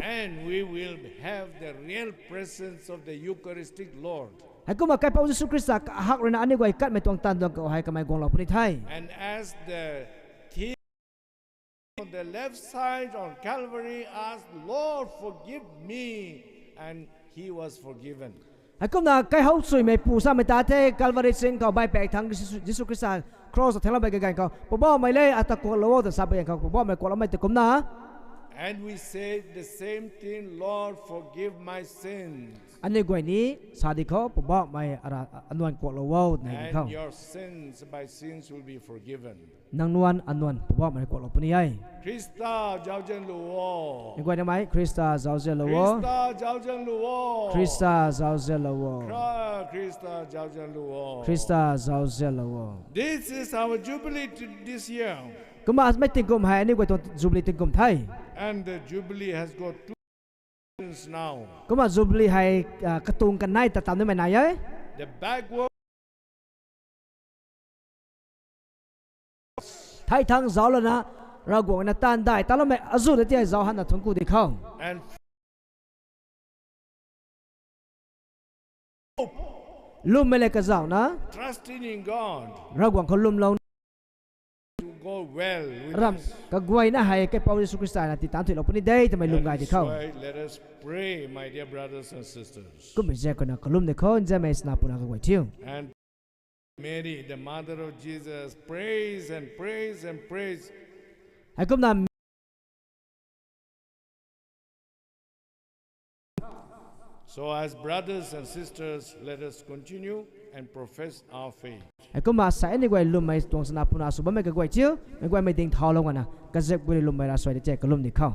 And we will have the real presence of the Eucharistic Lord. Heikumna Kaipouc Jisu Khrista kahak rui na aniu guay katmei tuang taanv duan khou hei kamei guanglou puni the. And as the thief on the left side on Calvary asked, Lord, forgive me, and he was forgiven. Heikumna kaihouchuimei pu samei ta the Calvary ching khou baipaek thangc Jisu, Jisu Khrista cross ta thengloumei kaganv khou, Poubauhmei le, ata kuaklou o, ta sa baih ganv khou Poubauhmei kuakloumei tei kumna. And we say the same thing, Lord, forgive my sins. Aniu guay ni sa di khou, Poubauhmei ara, anuan kuaklou o, nai di khou. And your sins, my sins will be forgiven. Nang nuan anuan Poubauhmei kuaklou puni e. Khrista zauzianlou o. Aniu guay namei Khrista zauzianlou o. Khrista zauzianlou o. Khrista zauzianlou o. Kra-, Khrista zauzianlou o. Khrista zauzianlou o. This is our jubilee to this year. Kumna mei tingkum hei aniu guay tuang Jubilee tingkum the. And the jubilee has got two now. Kumna Jubilee hei, a, katuang kanei ta tam nimei nai e. The backward. Thei thangc zauc lana Ravguangc na taanv dai taloumei azuh na ti zauc hana thuanc ku di khou. And lwmmei le kazauhna, trusting in God, Ravguangc khou lwmlou, to go well with us. Ram kaguayna hei kaipouc Jisu Khrista na ti taanc thuilou puni de twmei lwm gay di khou. That is why let us pray, my dear brothers and sisters. Kummei zaeng khou na kalum di khou, nzianmei sana puna kaguay thiu. And Mary, the mother of Jesus, prays and prays and prays. Heikumna So as brothers and sisters, let us continue and profess our faith. Heikumna sa aniu guay lwmmei tuang sana puna sw bammei kaguay thiu, mei guaymei ding thaulou ngana, kazip guay lwmmei ra suai di the kalum di khou.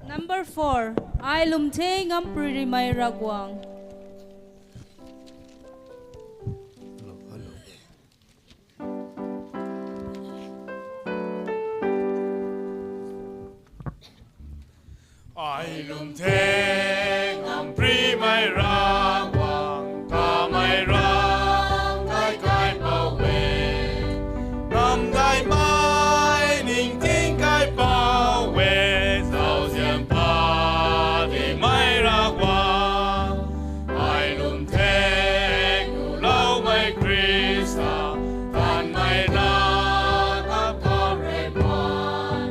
Number four, ai lwm the ngamparymei Ravguangc. Ai lwm the ngamparymei Ravguangc, kamei rang kai kaipouc e, namdaimei ningting kaipouc e, zauzian padimei Ravguangc. Ai lwm the kuloumei Khrista, tanmei na kap khou rui paan,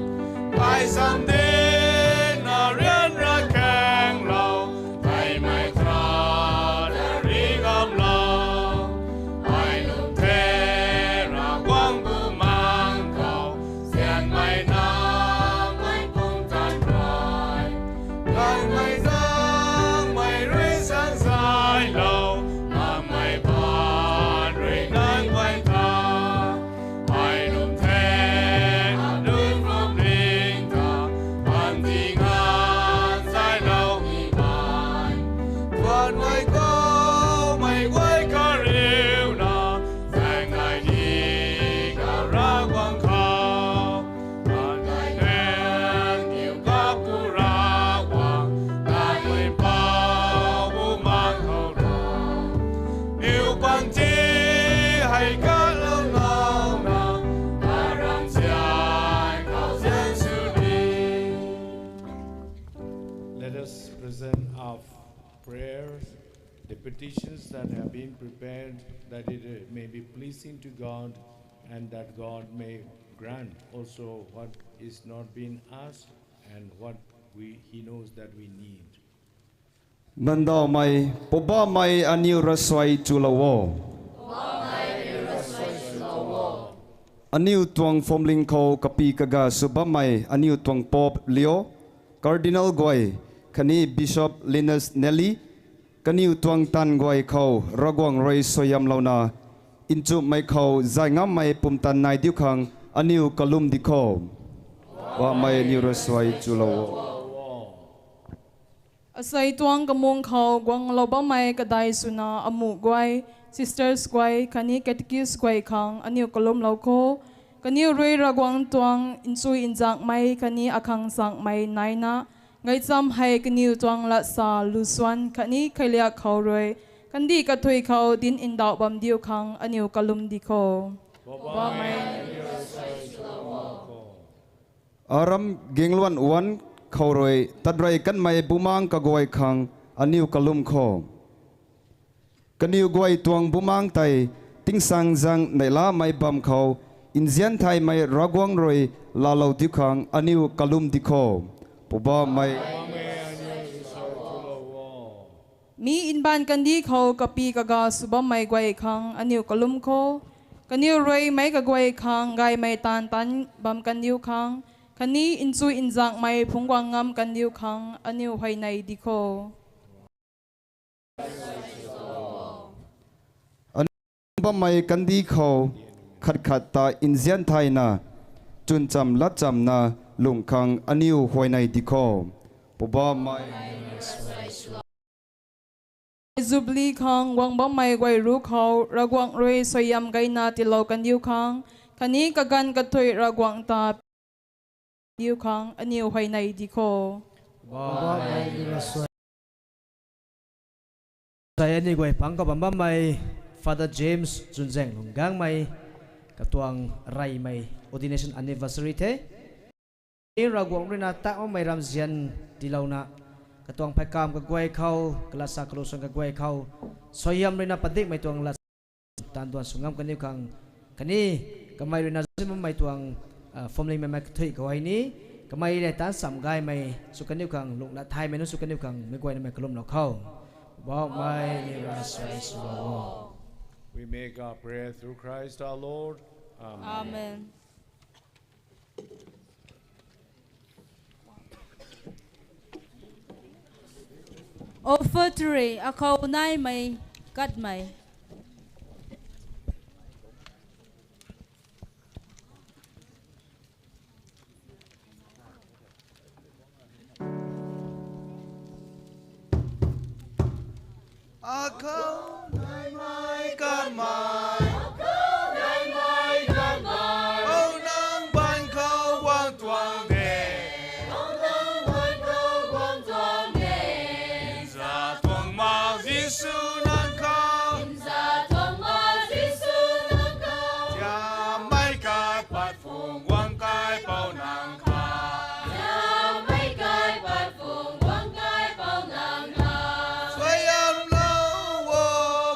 kai sam dina rian ra khaenglou, kaimei tara ta ri ngamlou. Ai lwm the Ravguangc bumaeng khou, nzianmei na mei pumtan rui, kanmei zangmei rui sanzaylou, mammei paan rui nang guay ta. Ai lwm the anui pumling ta, panty nganv zaylou ni mei, thuanmei kaumei guay kariuna, zaeng nai ni kau Ravguangc khou, kan kai tang kiu kapu Ravguangc, kanmei pou bumaeng khou rui, niw panty hei kalou nauna, karam sian khou zian sw ni. Let us present our prayers, the petitions that have been prepared, that it uh, may be pleasing to God, and that God may grant also what is not being asked and what we, He knows that we need. Nandawmei, Poubauhmei aniw rasuai chulou o. Aniw tuang phwamling khou kapy kaga sw bammei aniw tuang Pope Leo, Cardinal guay, khatni Bishop Linus Nelly, kaniw tuang taanv guay khou Ravguangc rui suaihiamlouna, nchumhmei khou zay ngammei pumtan nai diu khang aniw kalum di kho. Poubauhmei aniw rasuai chulou o. Asei tuang kamung khou guanglou bammei kadai swna amuh guay, sisters guay, khatni catechist guay khang aniw kalumlou kho. Kaniw rui Ravguangc tuang nchui nzakmei khatni akhang zakmei naina, gaychamv hei kaniw tuang latsa lusuan khatni kheiliak khou rui, kandih kathui khou dinc ndauh bam diu khang aniw kalum di kho. Aram gingluan wan khou rui tatrey kanmei bumaeng kaguay khang aniw kalum kho. Kaniw guay tuang bumaeng tei tingsaengzaeng neihlamei bam khou nzian thaymei Ravguangc rui laalou diu khang aniw kalum di kho. Poubauhmei mi mbaanv kandih khou kapy kaga sw bammei guay khang aniw kalum kho. Kaniw rui meic kaguay khang gaymei taanv taanc bam kandiu khang, khatni nchui nzakmei phungc guang ngam kandiu khang aniw huayney di kho. Aniw bammei kandih khou khat khat ta nzian thayna, chwnchamv latchamvna lungh khang aniw huayney di kho. Poubauhmei Jubilee khang guang bammei guay ruc khou Ravguangc rui suaihiam gayna tiilou kandiu khang, khatni kaganv kathui Ravguangc ta diu khang aniw huayney di kho. Sei aniw guay pang khou bam bammei Father James Chunzaenglung Gangmei, katuang reymei ordination anniversary the. Ravguangc ruina tat makmei ramzian tiilouna, katuang pheykamv kaguay khou, kalatsa kalusuang kaguay khou, suaihiam ruina padikmei tuang lat taanv duan sw ngam kaniw khang, khatni kamei ruina zauc bammei tuang, ah, phuamling mei kathuic khou hei ni, kamei rey taanc cham gaymei sw kaniw khang, lungh lat thaymei nunc sw kaniw khang meic guaynamei kalumlou khou. Poubauhmei ni ra suai swlou o. We make our prayer through Christ our Lord. Amen. Amen. Offertory, akhou naimei katmei. Akhou naimei katmei. Akhou naimei katmei. Pou nang baan khou guang tuang de. Pou nang baan khou guang tuang de. Nza tuang mak Jisu nang khou. Nza tuang mak Jisu nang khou. Tiamei kai pat phung guang kaipouc nang khou. Tiamei kai pat phung guang kaipouc nang khou. Suaihiamlou o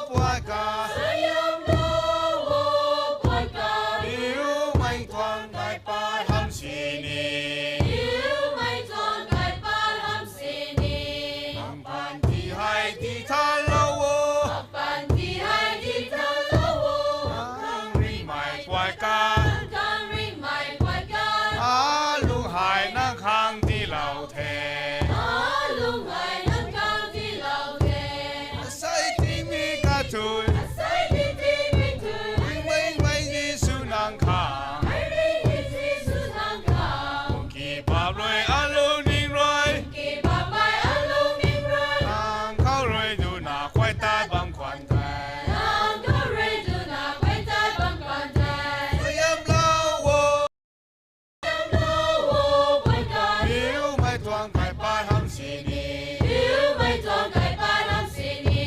puat ka. Suaihiamlou o puat ka. Biumei tuang kai pat hamh sini. Biumei tuang kai pat hamh sini. Nang panty hei tii thalou o. Panty hei tii thalou o. Nang khang ringhmei puat ka. Nang khang ringhmei puat ka. Alung hei nang khang tiilou the. Alung hei nang khang tiilou the. Asei tingmei kathuic. Asei tingmei kathuic. Ringhmei Jisu nang khang. Ringhmei Jisu nang khang. Kibap rui alungning rui. Kibapmei alungning rui. Nang khou rui duna khuay tat bam khwan the. Nang khou rui duna khuay tat bam khwan the. Suaihiamlou o. Suaihiamlou o puat ka. Biumei tuang kai pat hamh sini. Biumei tuang kai pat hamh sini.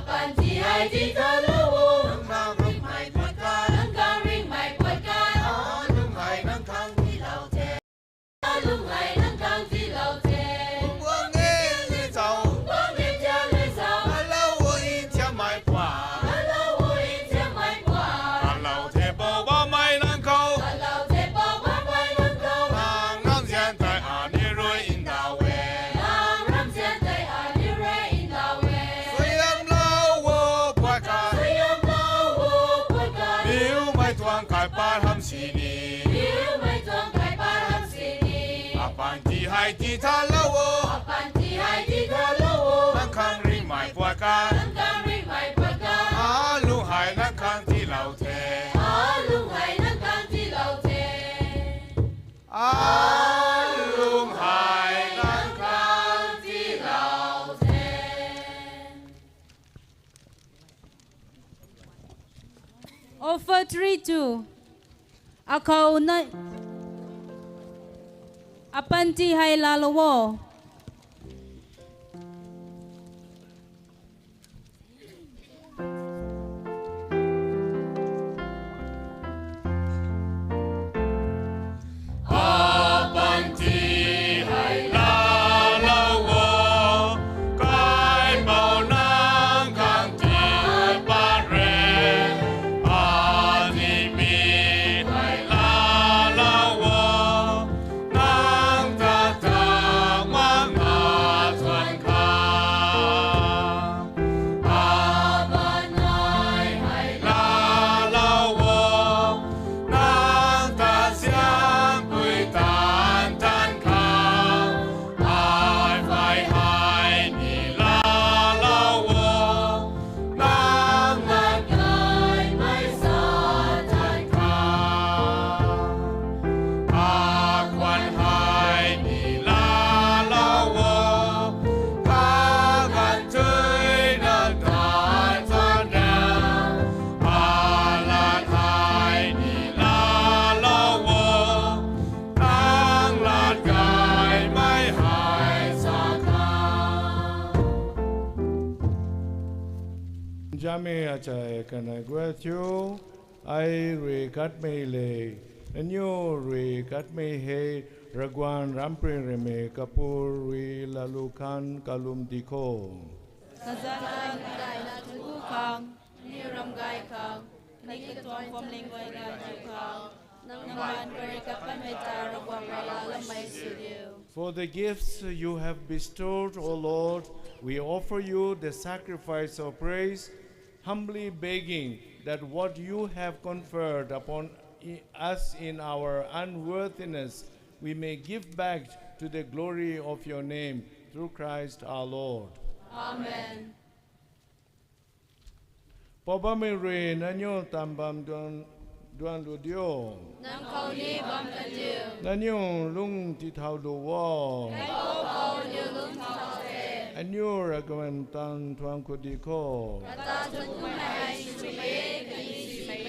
Panty hei tii thalou o. Nang khang ringhmei puat ka. Nang khang ringhmei puat ka. Alung hei nang khang tiilou the. Alung hei nang khang tiilou the. Guang e le zauc. Guang e tia le zauc. Alou o ntiamei puat. Alou o ntiamei puat. Alou the Poubauhmei nang khou. Alou the Poubauhmei nang khou. Nang ramzian tei aniu rui ndauh e. Nang ramzian tei aniu rui ndauh e. Suaihiamlou o puat ka. Suaihiamlou o puat ka. Biumei tuang kai pat hamh sini. Biumei tuang kai pat hamh sini. Apanty hei tii thalou o. Apanty hei tii thalou o. Nang khang ringhmei puat ka. Nang khang ringhmei puat ka. Alung hei nang khang tiilou the. Alung hei nang khang tiilou the. Alung hei nang khang tiilou the. Offertory two. Akhou na, apanty hei laalou o. Apanty hei laalou o, kaipouc nang khang tiipat re. Aniu mi hei laalou o, nang ta tangc Ami achai kanei guay thiu, ai rui katmei le, aniu rui katmei hei, Ravguangc ramhpui rui mei kapur rui lalu khang kalum di kho. Kazanc gaymei na thuanc ku khang, aniu ramh gay khang, khatni katuang phuamling guay na thiu khang, nang baanv kariu katpatmei ta Ravguangc rui laa lammei sw diu. For the gifts you have bestowed, O Lord, we offer you the sacrifice of praise, humbly begging that what you have conferred upon i-, us in our unworthiness, we may give back to the glory of your name, through Christ our Lord. Amen. Pou Bammei rui nangniw tam bam duan, duan lu dio. Nang khou ni bam kan diu. Nangniw lung tithau lu o. Kaipouc khou aniu lung tithau the. Aniu Ravguangc tan thuanc khou di kho. Ata thuanc kummei hei swmei e, khatni simei e.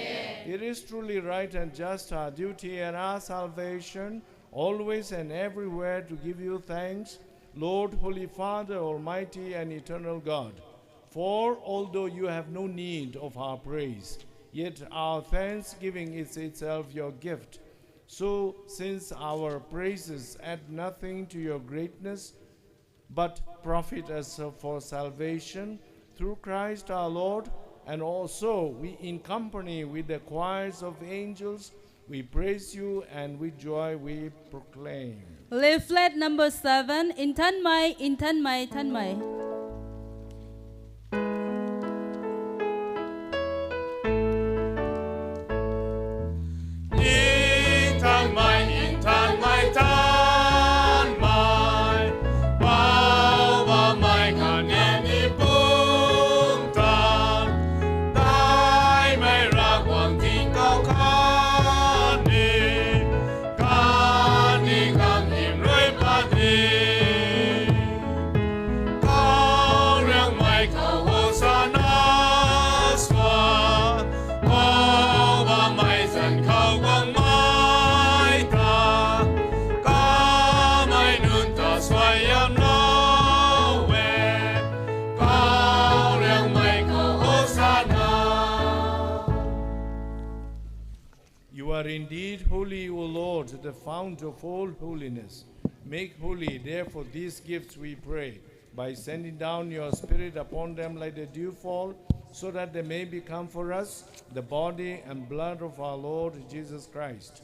It is truly right and just, our duty and our salvation, always and everywhere to give you thanks, Lord, Holy Father, Almighty and Eternal God. For although you have no need of our praise, yet our thanksgiving is itself your gift. So, since our praises add nothing to your greatness, but profit us for salvation, through Christ our Lord, and also we, in company with the choirs of angels, we praise you and with joy we proclaim. Leaflet number seven, Nthanmei, Nthanmei, Nthanmei. Nthanmei, Nthanmei, Nthanmei, Pou Bammei khatni pumtan, Daihmei Ravguangc Tingkauh khatni, khatni ganghymn rui pat ni, Kauriangmei khou Hosana swan, Pou Bammei zanc khou guangmei ta, kamei nunc ta suaihiam lou e, Kauriangmei khou Hosana. You are indeed holy, O Lord, the fount of all holiness. Make holy, therefore, these gifts, we pray, by sending down your Spirit upon them like the dewfall, so that they may become for us the body and blood of our Lord Jesus Christ.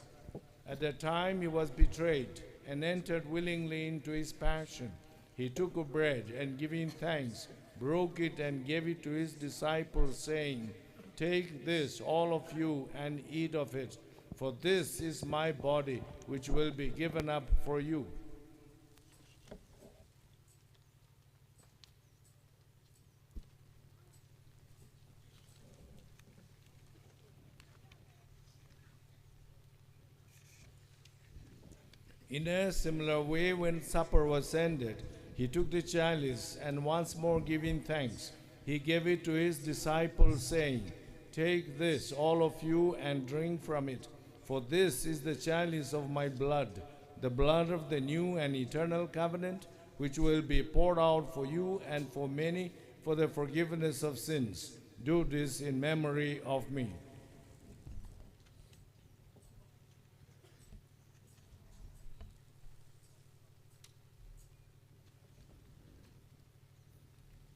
At the time he was betrayed and entered willingly into his passion, he took a bread and, giving thanks, broke it and gave it to his disciples, saying, "Take this, all of you, and eat of it, for this is my body, which will be given up for you." In a similar way, when supper was ended, he took the chalice, and once more giving thanks, he gave it to his disciples, saying, "Take this, all of you, and drink from it, for this is the chalice of my blood, the blood of the new and eternal covenant, which will be poured out for you and for many for the forgiveness of sins. Do this in memory of me."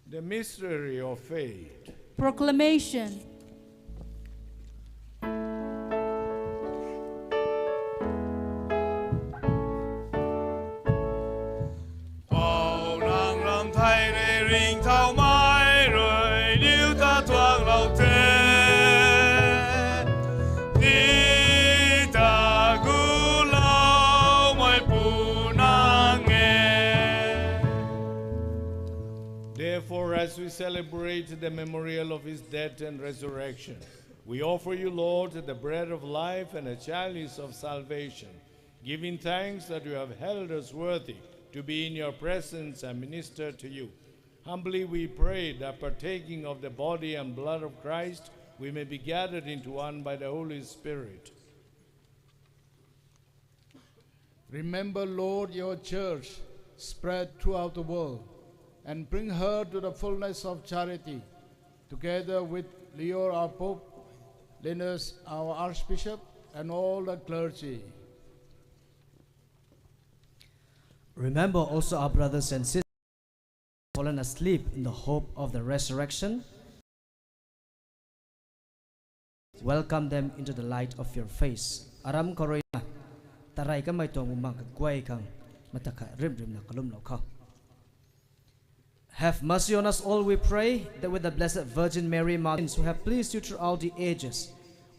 The mystery of faith. Proclamation. Pou nang ram thei rui ringcthaumei rui niw ta tuanglou the. Ti ta guloumeipu nang e. Therefore, as we celebrate the memorial of his death and resurrection, we offer you, Lord, the bread of life and a chalice of salvation, giving thanks that you have held us worthy to be in your presence and minister to you. Humbly we pray that, partaking of the body and blood of Christ, we may be gathered into one by the Holy Spirit. Remember, Lord, your church spread throughout the world, and bring her to the fullness of charity, Together with Leo our Pope, Linus our Archbishop, and all the clergy. Remember also our brothers and sisters fallen asleep in the hope of the resurrection. Welcome them into the light of your face. Aram khou rui na, tarey kamei tuang bumaeng kaguay khang, matak kha rimh rimhna kalumlou khou. Have mercy on us all, we pray, that with the Blessed Virgin Mary, Mother, who have pleased you throughout the ages,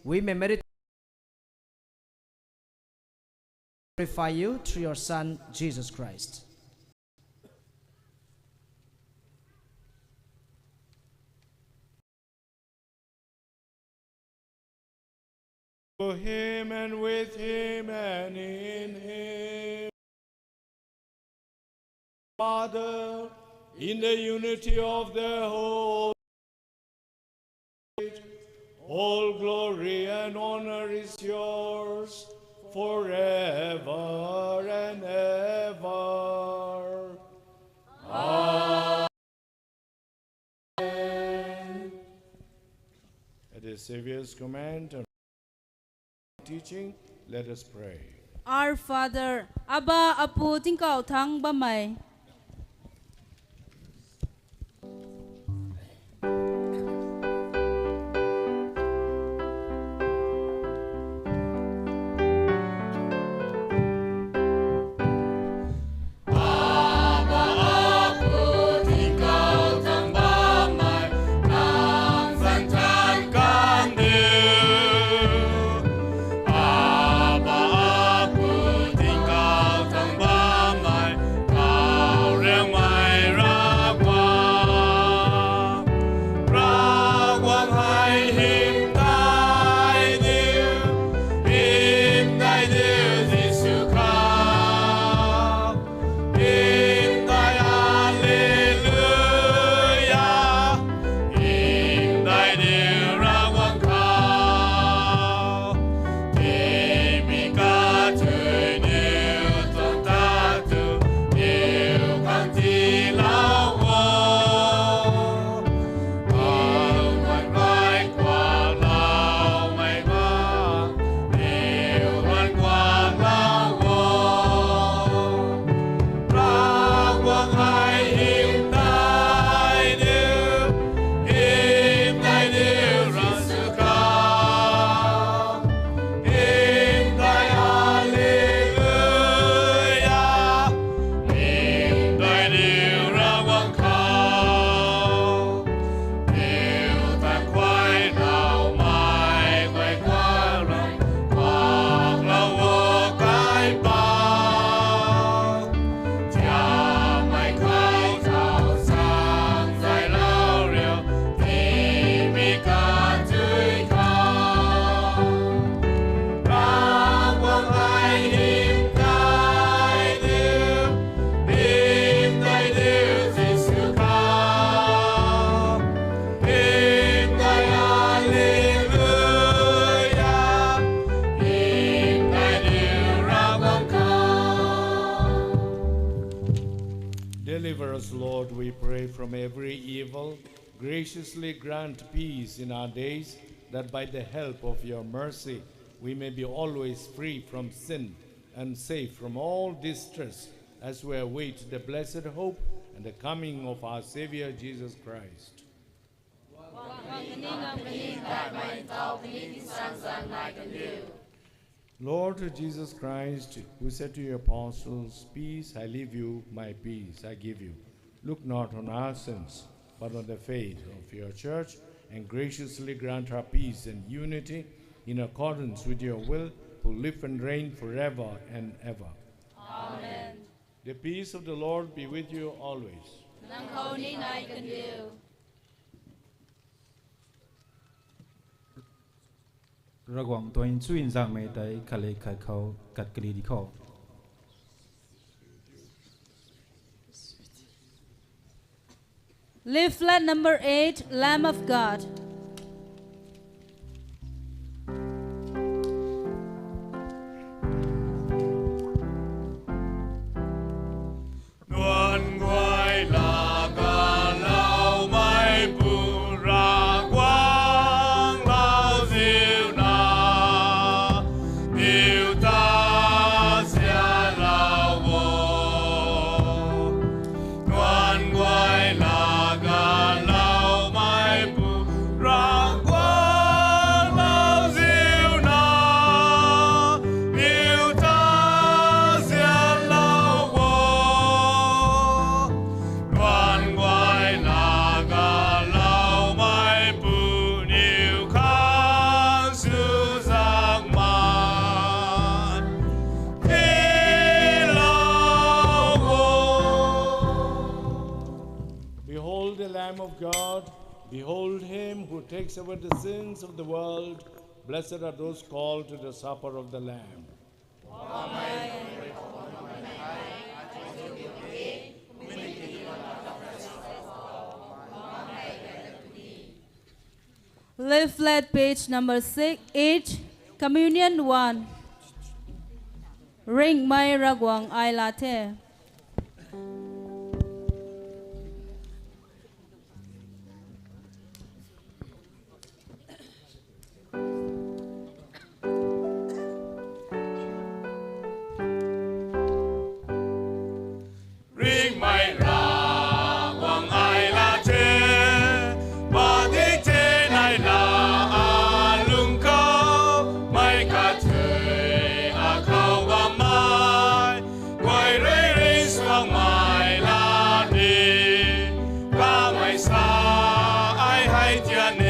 we may merit glorify you through your Son, Jesus Christ. To him and with him and in him. Father, in the unity of the Holy Spirit, all glory and honor is yours forever and ever. Amen. At the Savior's command and teaching, let us pray. Our Father, Abba, Apu, tingkauh thangc bammei. Deliver us, Lord, we pray, from every evil. Graciously grant peace in our days, that by the help of your mercy we may be always free from sin and safe from all distress, as we await the blessed hope and the coming of our Saviour Jesus Christ. Lord Jesus Christ, who said to your apostles, "Peace I leave you, my peace I give you," look not on our sins, but on the faith of your church, and graciously grant her peace and unity in accordance with your will, who live and reign forever and ever. Amen. The peace of the Lord be with you always. Nang khou ni nai kan diu. Ravguangc tuang chuzaenghmei tei khatli khat khou kat kali di khou. Leaflet number eight, Lamb of God. Nuan guay laa kaloumei pu ra Behold him who takes away the sins of the world. Blessed are those called to the supper of the Lamb. Leaflet page number six, eight, Communion one. Ringmei Ravguangc ai laa the. Ringmei Ravguangc ai laa the, padik the nai la, alung khou mei kathuic akhou bammei, guay rui ringcsuangmei laa ni, kamei sa ai hei tian e,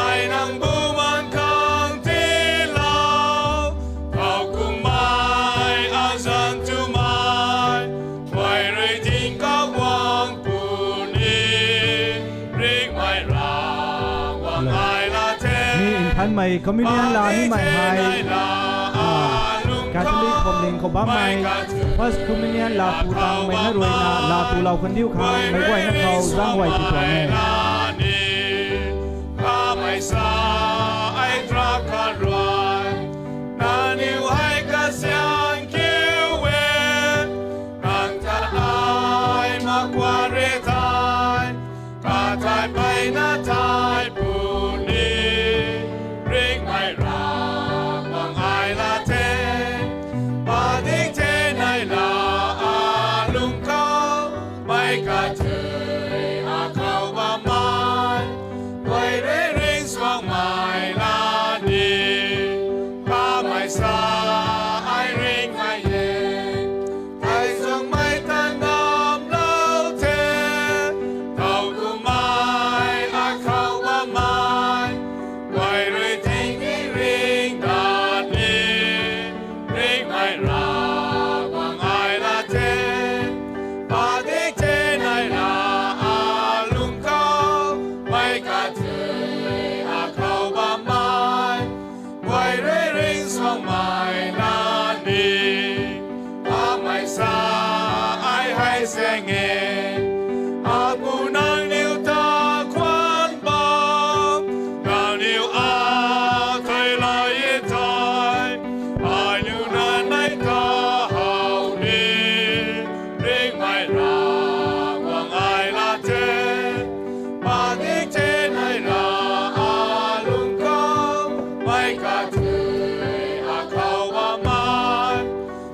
ai nang bumaengc khang tiilou, thowkumhmei azanc twmei, guay rui tingkauh guang puni, ringmei Ravguangc ai laa the. Mi nthanmei communion laa nimei hei, Catholic khomling khou bammei First Communion laa tu tangmei na ruina laa tulou khang diu khang meic guayna khou zaeng guay ti tuang e. Kamei sa ai drakha rui nangniw hei kasiang kiu e, nang ta ai makuan re thei, kathai mpeyna thai puni, ringmei Ravguangc ai laa the, padik the nai la, alung khou mei kathuic akhou bammei, guay rui ringcsuangmei laa ni, kamei sa ai ringmei e, thei zuangmei ta ngamlou the, thowkumhmei akhou bammei, guay rui tingmei ring dat ni, ringmei Ravguangc ai laa the, padik the nai la, alung khou mei kathuic akhou bammei, guay rui ringcsuangmei laa ni, kamei sa ai hei zaeng e, Apu nangniw ta khwan bam, nangniw athei lay e thei, ai niw nai ta how ni, ringmei Ravguangc ai laa the, padik the nai la, alung khou mei kathuic akhou bammei,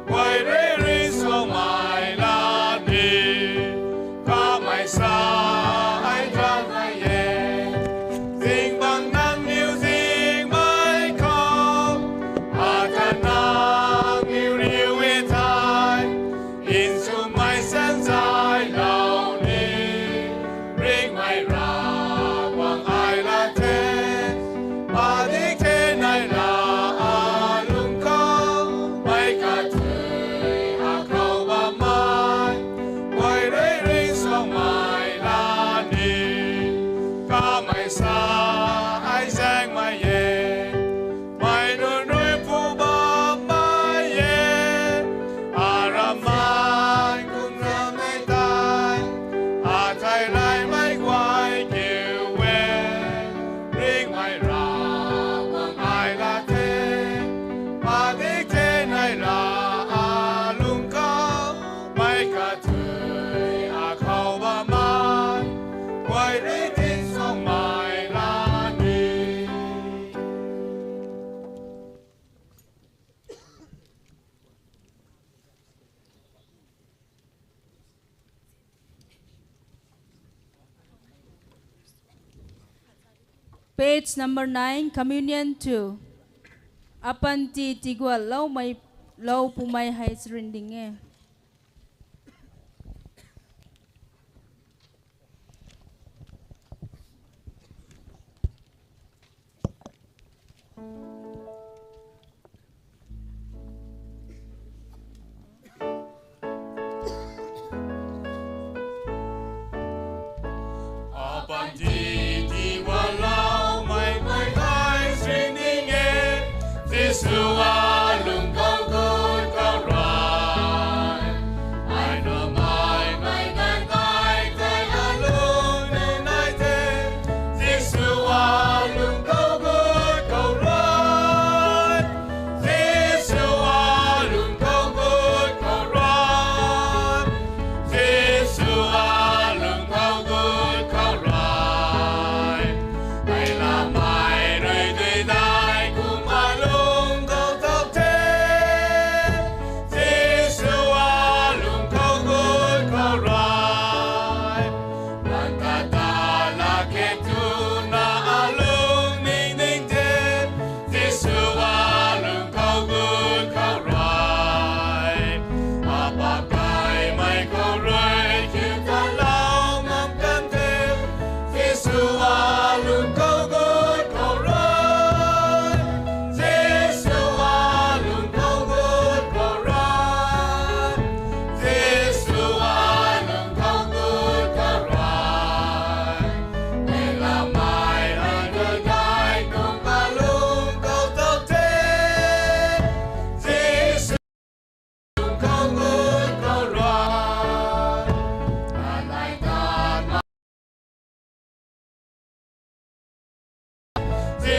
guay rui ringcsuangmei laa ni, kamei sa ai drakha e, zingbangc nangniw zingmei khou, ata nangniw riu e thei, nsumei sanzaylou ni, ringmei Ravguangc ai laa the, padik the nai la, alung khou mei kathuic akhou bammei, guay rui ringcsuangmei laa ni, kamei sa ai zaengmei e, mei nunc rui phu bammei e, aramei kum ramei tei, athei laymei guay kiu e, ringmei Ravguangc ai laa the, padik the nai la, alung khou mei kathuic akhou bammei, guay rui ringcsuangmei laa ni. Page number nine, Communion two. Apanty tigualloumei lou pumei hei charyn ding e. Apanty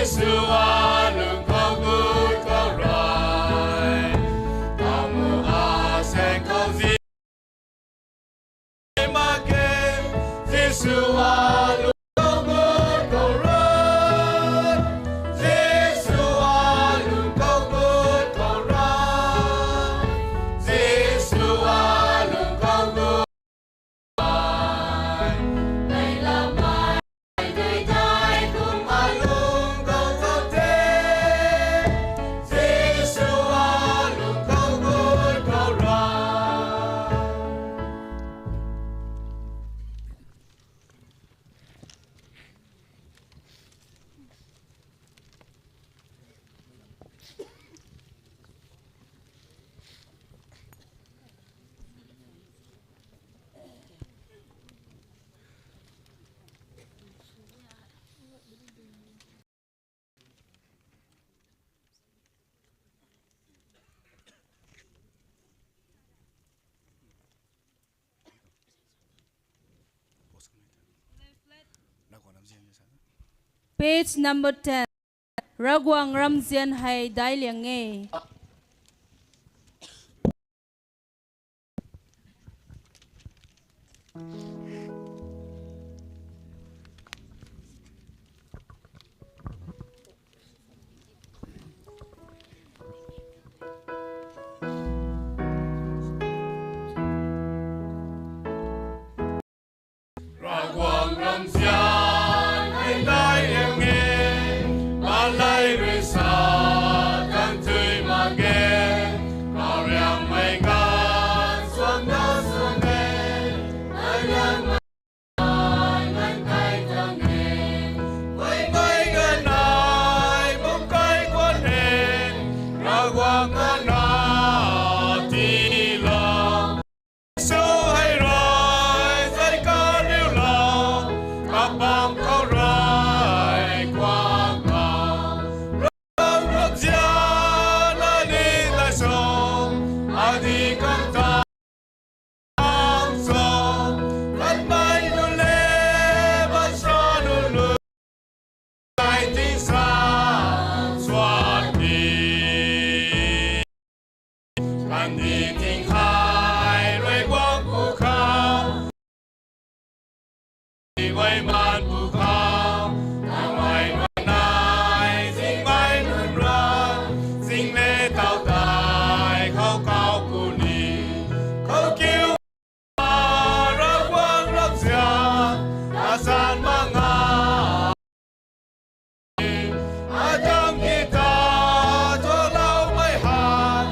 Jisu a lung khou gut khou rui, kamu a seng khou zi mak ge. Jisu a lung khou gut khou rui, Jisu a lung khou gut khou rui, Jisu a lung khou gut Page number ten. Ravguangc ramzian hei daic liang e. Ravguangc ramzian hei daic liang e, malei rui sa kan tui mak ge, kariangmei ganv suang na suang e, kariangmei ganv kai tang e, mei mei ganai bum kai kuan e, Ravguangc ana ti la. Jisu hei rui zay kariu la, kapam khou rui kuang la. Ravguangc ramzian na ni nai song, adi kan tang song, kanmei nu le, ban sa nu lu. Ai ting sa suan ni, kandih ting hei rui guang pw khou, mei man pw khou, kamei rui nai zingmei nunc rui, zing le tau tei khou kau puni, khou kiu Ravguangc ramzian, asan manga. Atang kita, tuloumei hei.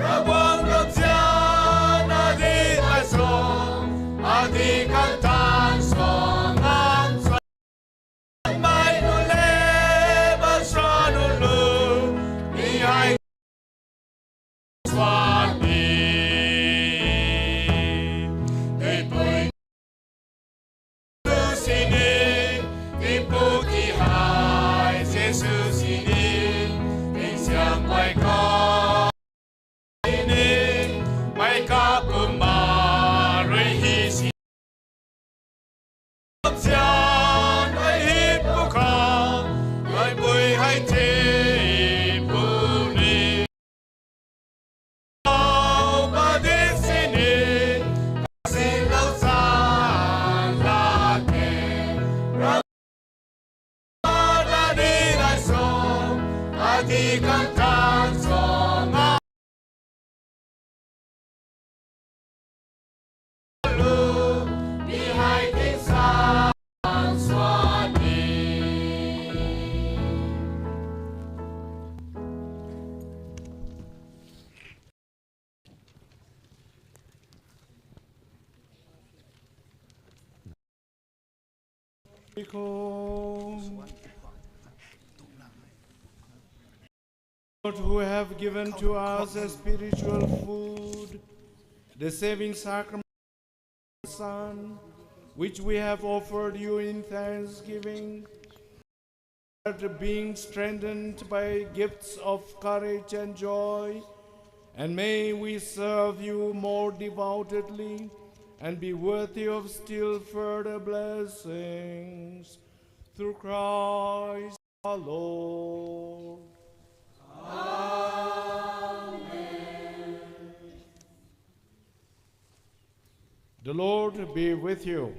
Ravguangc ramzian, adi nai song, adi kan tang song, ngan song. Mei nu le, ban sa nu lu, mi hei suan ni. Tipui sini, tipu ti hei, Jisu sini, tingsiang mei khou. Ni, mei kapumc ma rui hi si. Sian hei hi pw khou, mei pui hei ti puni. Au, pa di sini, si lou sa la ke. Ram Adi nai song, adi kan tang song, a lu, mi hei ting sa suan ni. Lord, who have given to us as spiritual food the saving sacrament of the Son, which we have offered you in thanksgiving, that being strengthened by gifts of courage and joy, and may we serve you more devotedly and be worthy of still further blessings through Christ our Lord. Amen. The Lord be with you.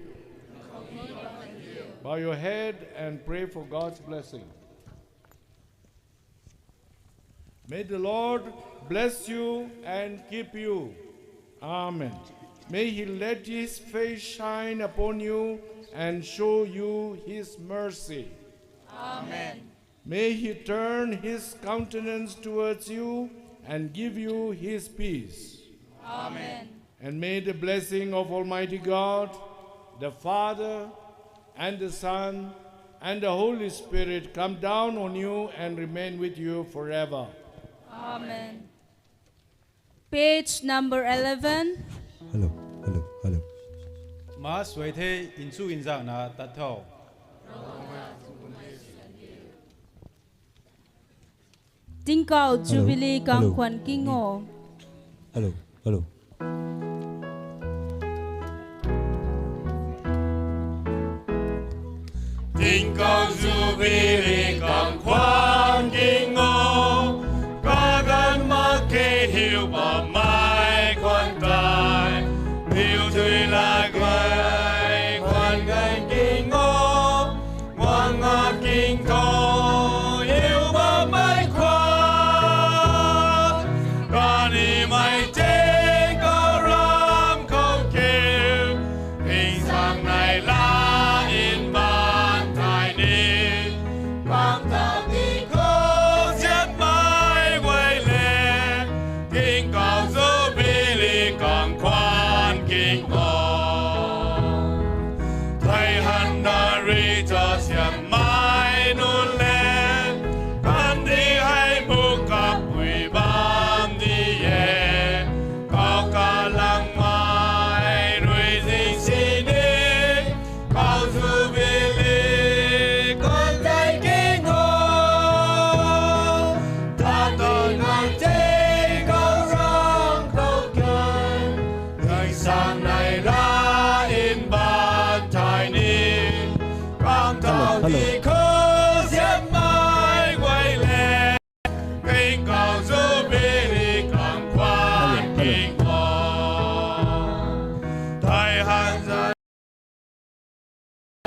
Bow your head and pray for God's blessing. May the Lord bless you and keep you. Amen. May he let his face shine upon you and show you his mercy. Amen. May he turn his countenance towards you and give you his peace. Amen. And may the blessing of Almighty God, the Father, and the Son, and the Holy Spirit come down on you and remain with you forever. Amen. Page number eleven. Hello, hello, hello. Mass suai the, nchu nzakna tat tho. Tingkauh Jubilee kangkhwan king o. Hello, hello. Tingkauh Jubilee kangkhwan king o, kaganv mak khe hiu bammei khwan tei, hiu thui la guay khwan ganv king o, guang nga king tho, hiu bammei khwan, kanimei tei kau ram khou kiu, tingsaeng nei la in baan thai ni, bam ta ni khou zianmei guay le, tingkauh Jubilee kangkhwan king o. Thei han na ri ta siam mai nunc le, kandih hei bu kapui bam di e. Kau kalangmei rui zing sini, kau Jubilee kangkhwan tei king o. Tat tei nai tei kau rang kau kan, tingsaeng nei la in baan thai ni, bam ta ni khou zianmei guay le, tingkauh Jubilee kangkhwan king o. Thei han zan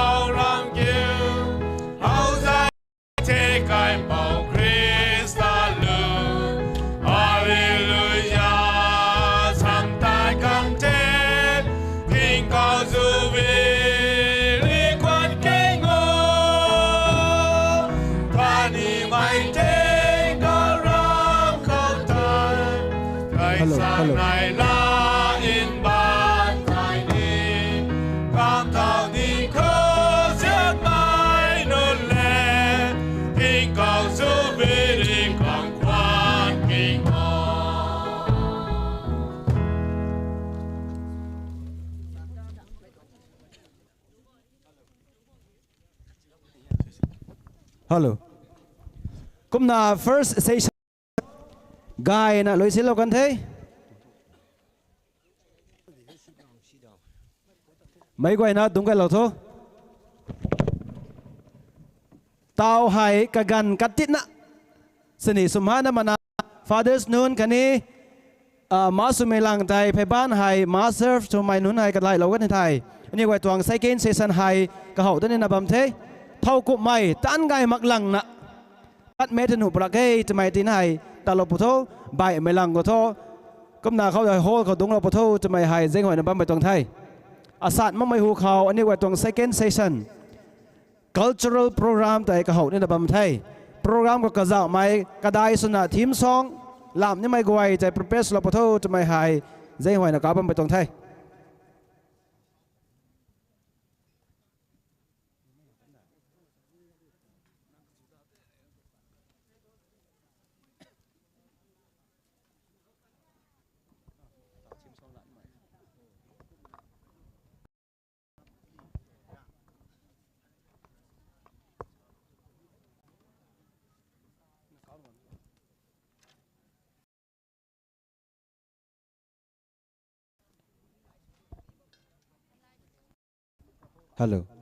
kau ram kiu, hau zai the kaipouc Khrista lu. Hallelujah, sam tei kan the, tingkauh Jubilee kangkhwan king o. Kanimei tei kau ram khou tei, tingsaeng nei la in baan thai ni, bam ta ni khou zianmei nunc le, tingkauh Jubilee kangkhwan king o. Hello. Kumna first session gayna lui silou kan the. Meic guayna dungc kailou tho. Tau hei kaganv katitna, sini swmhana mana, fathers nunc khatni, ah, mass swmei lang tei pheyban hei mass serve swmei nunc hei kadailou kan the. Aniw guay tuang second session hei kahouh dat nina bam the. Thow kumhmei taanc gay mak langna, tat mei tei nuh pw lak e twmei tina hei talou pw tho, baihmei lang khou tho, kumna khou hall khou dungclou pw tho twmei hei zaenghuayna bammei tuang the. Asat makmei hu khou aniw guay tuang second session cultural program tei kahouh nina bam the. Program khou kazauhmei kadai swna theme song lam nimei guay tei prepare swlou pw tho twmei hei zaenghuayna ka bammei tuang the. Hello.